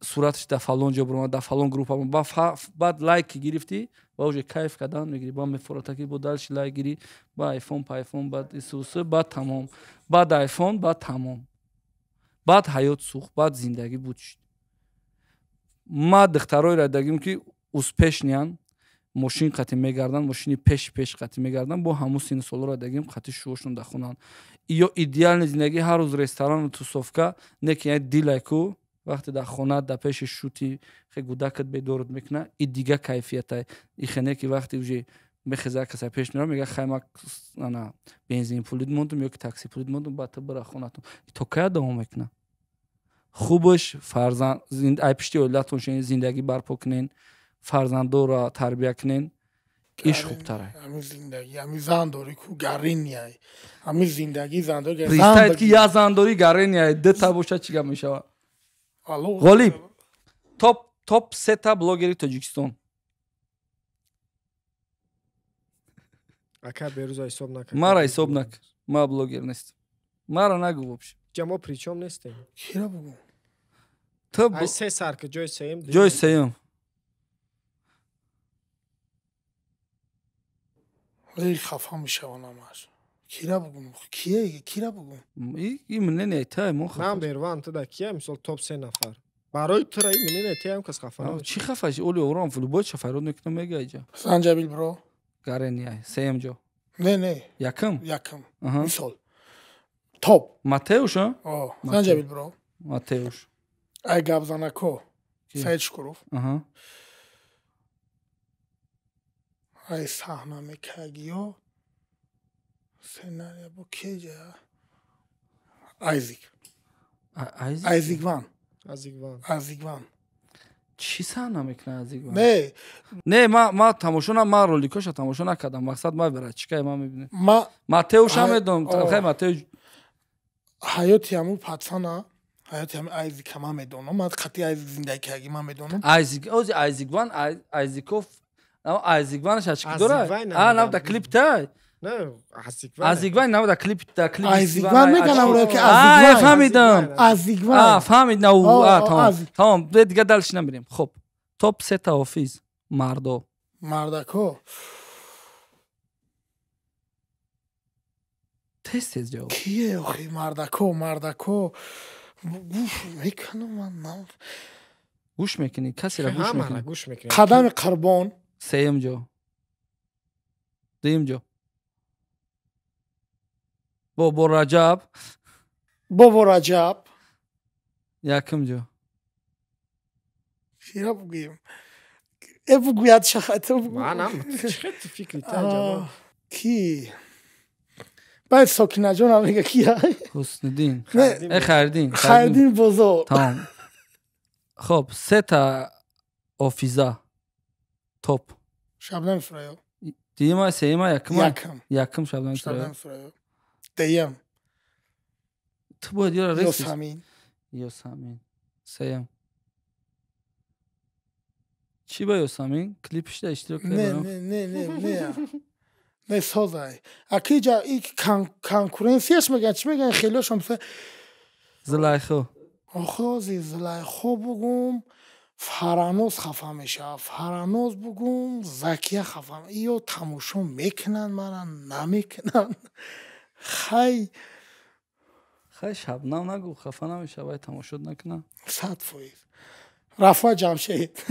сураташ дар фалон ҷо буромад, дар фалон группа буромад, баъд лайк ки гирифтӣ ва уже кайф кардан мегирӣ, ба мефората ки бо дальше лайк гирӣ, ба айфон пайфон, баъд исусы, баъд тамом, баъд айфон, баъд тамом, баъд ҳаёт сӯхт, баъд зиндагӣ буд шуд. Ма духтароеро дагим ки успешныян, мошин қатӣ мегарданд, мошини пеши пеш қатӣ мегарданд, бо ҳамун синну солҳоро дагим қатӣ шӯошон дахонанд. Ё идеални зиндагӣ ҳар рӯз ресторану тусовка, не ки яъне дилай ку вақте дар хона дар пеши шути хе гудакат бедорот мекуна, и дига кайфиятай. Ихе не ки вақте уже мехеза каса пеш мера, мега хай ма ана бензин пулид мондум ё ки такси пулид мондум, баъд ту бира хонатон. То кая давом мекуна? Хубаш фарзанд ай пишти оилатон шен зиндагӣ барпо кунен, фарзандоро тарбия кунен, иш хубтарай. Ами зиндагӣ, ами зандорӣ ку гаринияй. Ами зиндагӣ зандорӣ. Представь ки я зандорӣ гаринияй, дута боша чӣ гап мешавад? Ғолиб, топ сета блогери Тоҷикистон. Ака Беруза ҳисоб накард. Мара ҳисоб накард. Ма блогер нестам. Мара нагу вообще. Ҷа мо причом нестем. Кира бугу? Ай се сар ки ҷои сеюм. Ҷои сеюм. Эй хафа мешавам ҳамаш. Кира бугум? Кие? Кира бугум? И мнение тай мо хафа. Ман берван ту да кия мисол топ се нафар. Барои тура и мнение тай ҳам кас хафа намешавад. Чӣ хафа? Оли ором футбол ча файрод мекунам мега иҷа. Санҷабил бро. Гарения, сеюм ҷо. Не, не. Якм? Якм. Мисол. Топ. Матеуш, а? О, Санҷабил бро. Матеуш. Ай гапзанако. Саид Шукуров. Ай саҳна мекагиё. Сценария бо кеҷа? Айзик. Айзикван. Азикван. Чӣ саҳна мекунад Азикван? Не. Не, ма тамошо на, ма роликоша тамошо накардам. Мақсад ма бара чикай ма мебинем. Матеуш ҳам медонам. Хай Матеуш. Ҳаёти ҳамун пацана, ҳаёти ҳамин Айзика ма медонам. Ма қатъи Айзик зиндагӣ кардаги ма медонам. Айзик, ози Айзикван, Айзиков, Айзикванаш ачки дорад? А, набуда клип тай. Азигван набуда клип, да клип. Азигван меганам ро ки Азигван. А, фаҳмидам. Азигван. А, фаҳмид, на, а, тамом. Тамом, дига дальше намерем. Хуб. Топ сета ҳофиз мардо. Мардако. Тез тез ҷавоб. Кие охи мардако, мардако. Гӯш мекунам ман. Гӯш мекунӣ, касеро гӯш мекунӣ. Гӯш мекунӣ. Қадами Қурбон. Сеюм ҷо. Дуюм ҷо. Бобо Раҷаб. Бобо Раҷаб. Якум ҷо. Чира бугӯем? Э бугӯяд шахато бугӯ. Манам чӣ фикри та ҷавоб. Ки? Баъд Сокинаҷон ҳам мега кия? Ҳусниддин. Э Хайриддин. Хайриддин Бозор. Тамом. Хоб, сета ҳофиза. Топ. Шабнам Сурайё. Дуюма, сеюма, якума? Якум. Якум Шабнам Сурайё. Шабнам Сурайё. Дуюм. Ту бояд ёра ресӣ. Ёсамин. Ёсамин. Сеюм. Чӣ ба Ёсамин? Клипишда иштирок Не, карда? не, не, не, не. Не созай. Аки ҷа и конкуренсияш меган, чӣ меган, хелиошон мисол Зулайхо. Охози Зулайхо бугум, Фараноз хафа мешавад. Фараноз бугум, Закия хафа. Иё тамошо мекунанд мара, намекунанд. Хай. Хай Шабнам нагу, хафа намешавад, вай тамошо накунад. 100%. Рафоат Ҷамшед.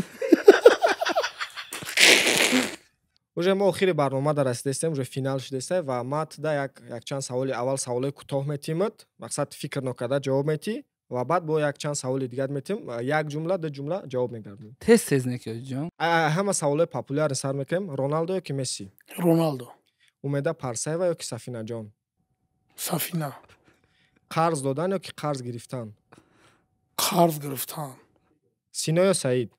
Уже мо охири барнома дар расидастем, уже финал шудеста ва ма туда якчанд саволи, аввал саволои кӯтоҳ метимад, мақсад фикр нокарда ҷавоб метӣ ва баъд бо якчанд саволи дигар метим, як ҷумла, ду ҷумла ҷавоб мегардонӣ. Тез тез неки, ҷон. Ҳама саволои популярный сар мекунем. Роналдо ё ки Месси? Роналдо. Умеда Парсаева ё ки Сафинаҷон? Сафина. Қарз додан ё ки қарз гирифтан? Қарз гирифтан. Сино ё Саид?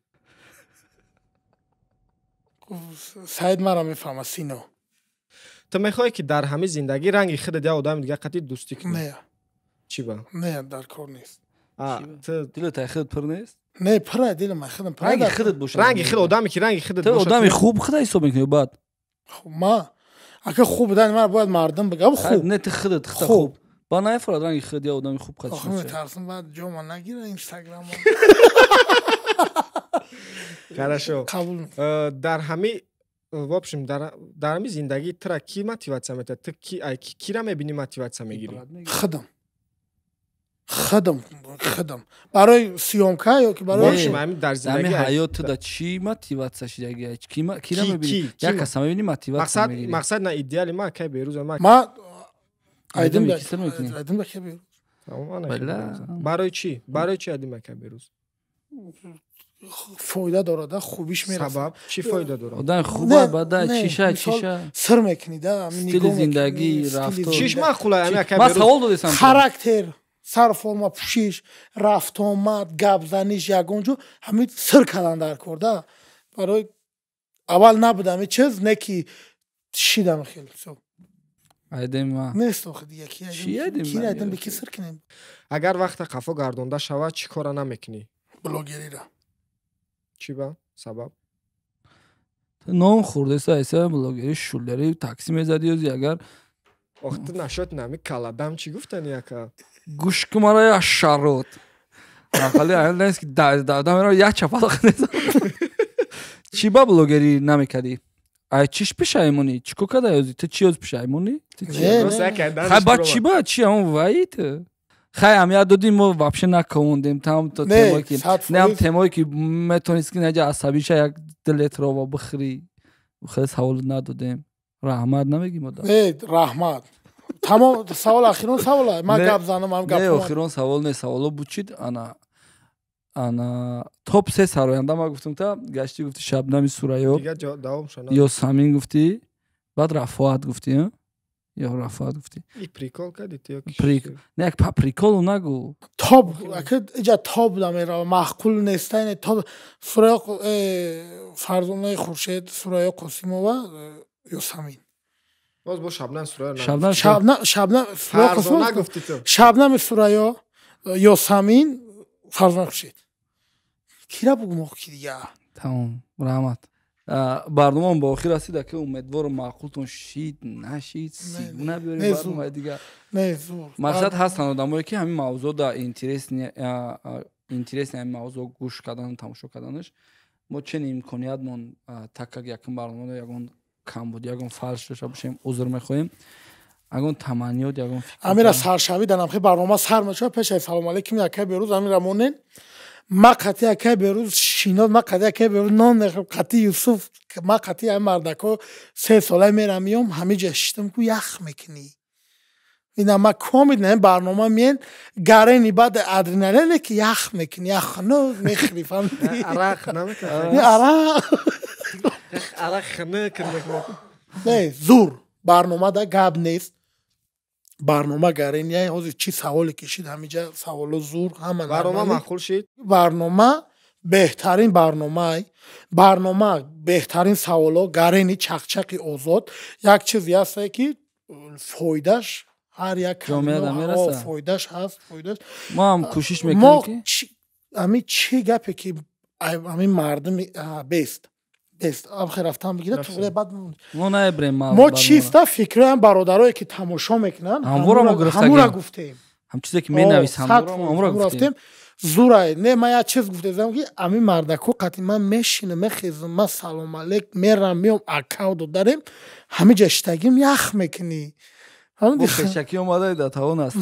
Саид мара мефаҳма, Сино. Ту мехоҳӣ, ки дар ҳамин зиндагӣ ранги худат як одами дигар қатъи дӯстӣ кунӣ? Не. Чӣ ба? Не, дар кор нест. Дилат ай худат пур нест? Не, пура дилам ай худам. Ранги худат боша. Ранги худ, одаме ки ранги худат боша. Ту одами хуб худа ҳисоб мекунӣ баъд? Ма ака хуб будан мара бояд мардум бигӯяд хуб. Не, ту худат хуб. Ба нафарад ранги худ як одами хуб қад. Охир метарсам, баъд ҷома нагира Инстаграм. Хорошо. Қабул. Дар ҳами, в общем, дар ҳами зиндагӣ тура ки мотиватсия метиҳад? Ту ки кира мебинӣ, мотиватсия мегирӣ? Худам. Худам, худам. Барои съёмка ё ки барои В общем, ҳами дар зиндагӣ ҳами ҳаёт ту да чӣ мотиватсия шидагӣ? Кира мебинӣ? Як каса мебинӣ, мотиватсия мегирӣ. Мақсад на идеали ма кай Берӯза ма. Ма айдим да кай Берӯз. Барои чӣ? Барои чӣ айдим кай Берӯз? Фоида дорад, хубиш мерасад. Сабаб чӣ фоида дорад? Одам хуба бада чиша чиша. Сир мекунӣ да, стили зиндагӣ, рафтор. Чиш маъқула ами ака Ма савол додесам. Характер, сар форма, пӯшиш, рафтуомад, гапзаниш, ягон ҷо ҳамин сир кардан дар кор да. Барои аввал набуд ҳамин чиз, не ки шидам хеле. Айдем ма. Нест охи дига ки айдем. Ки айдем бе ки сир кунем. Агар вақта қафо гардонда шавад, чӣ кора намекунӣ? Блогерира. Чӣ ба? Сабаб? Нон хӯрдеса айса блогери шулери такси мезади ёзи агар Ох, ту нашод нами каладам чӣ гуфтани ака? Гӯш ки мара я шарот. Ақали аял ки да я чапалақ незам. Чӣ ба блогери намекардӣ? Ай чиш пишаймонӣ? Чӣ ко када ёзи? Ту чӣ ёз пишаймонӣ? Хай ба чӣ ба? Чӣ ам вай ту? Хай амия додим, мо вообще накондем там то темое ки не ам темое ки метонист ки наҷа асабиша як дилетрова бихӯрӣ. Хеле савол надодем. Раҳмат намегим одам? Не, раҳмат. Тамом савол охирон савол. Ман гап занам, ам гап. Не, охирон савол не, саволо бучид ана ана топ 3 сароянда ма гуфтам та гаштӣ гуфти Шабнами Сурайё. Дига давом шана. Ё Самин гуфтӣ, баъд Рафоат гуфтӣ, ё Рафоат гуфтӣ. И прикол кардӣ ту ё ки? Прикол. Не, як па приколу нагу. Топ, ака иҷа топ намерава, маъқул неста, не топ Сурайё, Фарзонаи Хуршед, Сурайё Қосимова, ё Самин. Боз бо Шабнам Сурайё. Шабнам, Шабнам Сурайё Қосимова гуфтӣ ту. Шабнами Сурайё, ё Самин, Фарзонаи Хуршед. Кира бугум охи дига? Тамом, раҳмат. Барномаам ба охир расид, ака умедворам маъқултон шид, нашид, сигу набиёрем барномаи дигар. Не, зур. Мақсад ҳастанд одамое ки ҳамин мавзӯъ да интересни ҳамин мавзӯъ гӯш кардану тамошо карданаш. Мо чен имкониятмон так как якум барнома ягон камбуд, ягон фалш дошта бошем, узр мехоҳем. Ягон таманниёт, ягон фикр. Амира саршавӣ дар намхи барнома сар мешавад, пешаи салом алейкум якай Берӯз амира монен. Ма қатъи якай Берӯз шинод, ма қатъи якай Берӯз нон мехӯрам, қатъи Юсуф, ма қатъи ҳамин мардако 3 сола мерам миём, ҳамин ҷа шиштам ку ях мекунӣ. Ина ма комид на барнома миен, гарени баъд адреналине ки ях мекунӣ, ях хунук мехӯрӣ, фаҳмидӣ? Арақ намекунӣ? Не, арақ. Арақ хунук мекунӣ. Не, зур. Барнома да гап нест. Барнома гарения, ҳозир чӣ саволе кишид, ҳамиҷа саволо зур, ҳама барнома маъқул шид? Барнома беҳтарин барномай, барнома беҳтарин саволо, гарени чақчақи озод. Як чизе ҳастае ки фоидаш ҳар як фоидаш ҳаст, фоидаш. Мо ҳам кӯшиш мекунем ки ҳамин чӣ гапе ки ҳамин мардуми бест. Бест, амхе рафтан бигирад, туғри баъд мо наебрем. Мо чиста фикроям бародарое ки тамошо мекунанд, ҳамура гуфтем. Ҳам чизе ки менависам, ҳамура гуфтем. Зурай, не, ман як чиз гуфтезам ки ҳамин мардако қатъи ман мешинам, мехезам, ман салом алейк мерам, меом, акав додарем, ҳамин ҷа штагим ях мекунӣ. Пешакӣ омада да тавон аст.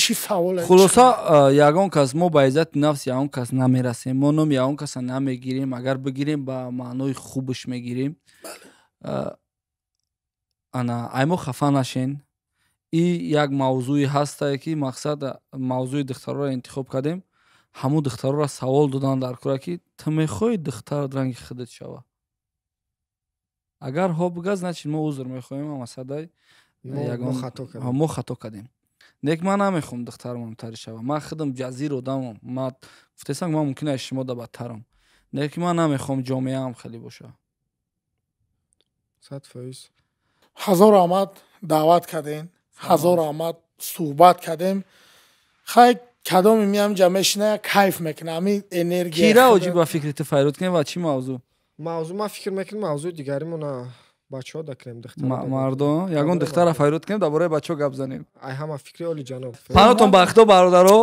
Чӣ савол? Хулоса, ягон кас мо ба иззати нафси ягон кас намерасем, мо номи ягон каса намегирем, агар бигирем ба маънои хубаш мегирем. Ана, ай мо хафа нашен. И як мавзӯе ҳастае, ки мақсад мавзӯи духтарора интихоб кардем. Ҳамун духтарора савол додан дар кора, ки ту мехоҳӣ духтарат ранги худат шава? Агар ҳо буга, значит, мо узр мехоҳем амасадай. Мо хато кардем. Нек ман намехоҳам духтарам тари шава. Ман худам ҷазир одамам. Ма гуфтесам, ман мумкин аз шумо да бадтарам. Нек ман намехоҳам ҷомеаам хеле боша. 100%. Ҳазор раҳмат, даъват кардем. Ҳазор раҳмат, суҳбат кардем. Хай, кадоми миам ҷа мешина, кайф мекуна, ами энергия. Кира оҷи ба фикри ту файрод кунем ва чӣ мавзӯъ? Мавзӯъ, ман фикр мекунам, мавзӯи дигаримона бачаҳо дакунем. Мардон ягон духтара файрод кунем, дар бораи бачаҳо гап занем. Ай ҳама фикри оли ҷаноб. Панотон ба худо, бародаро.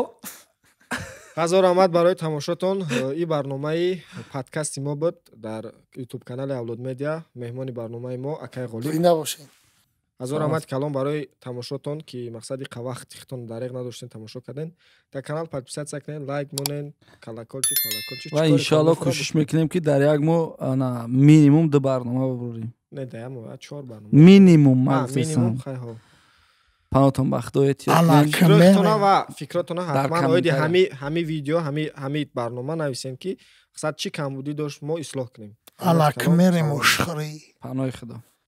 Ҳазор раҳмат барои тамошотон. И барномаи подкасти мо буд дар ютуб канали Авлод Медиа. Меҳмони барномаи мо акай Ғолиб. Зинда бошед. Ҳазор раҳмат калом барои тамошотон, ки мақсади вақти худтон дареғ надоштен, тамошо карден. Дар канал подписаться кунед, лайк монен, колокольчик, колокольчик. Ва иншоалло кӯшиш мекунем, ки дар як моҳ ана минимум ду барнома бибурем. Не, дар як моҳ чор барнома. Минимум. Минимум, хайҳо. Панотон ба худо. Фикротона ва фикротона ҳатман оиди ҳами видео, ҳами барнома нависем, ки мақсад чӣ камбудӣ дошт, мо ислоҳ кунем. Алакмери мушхирӣ. Панои худо.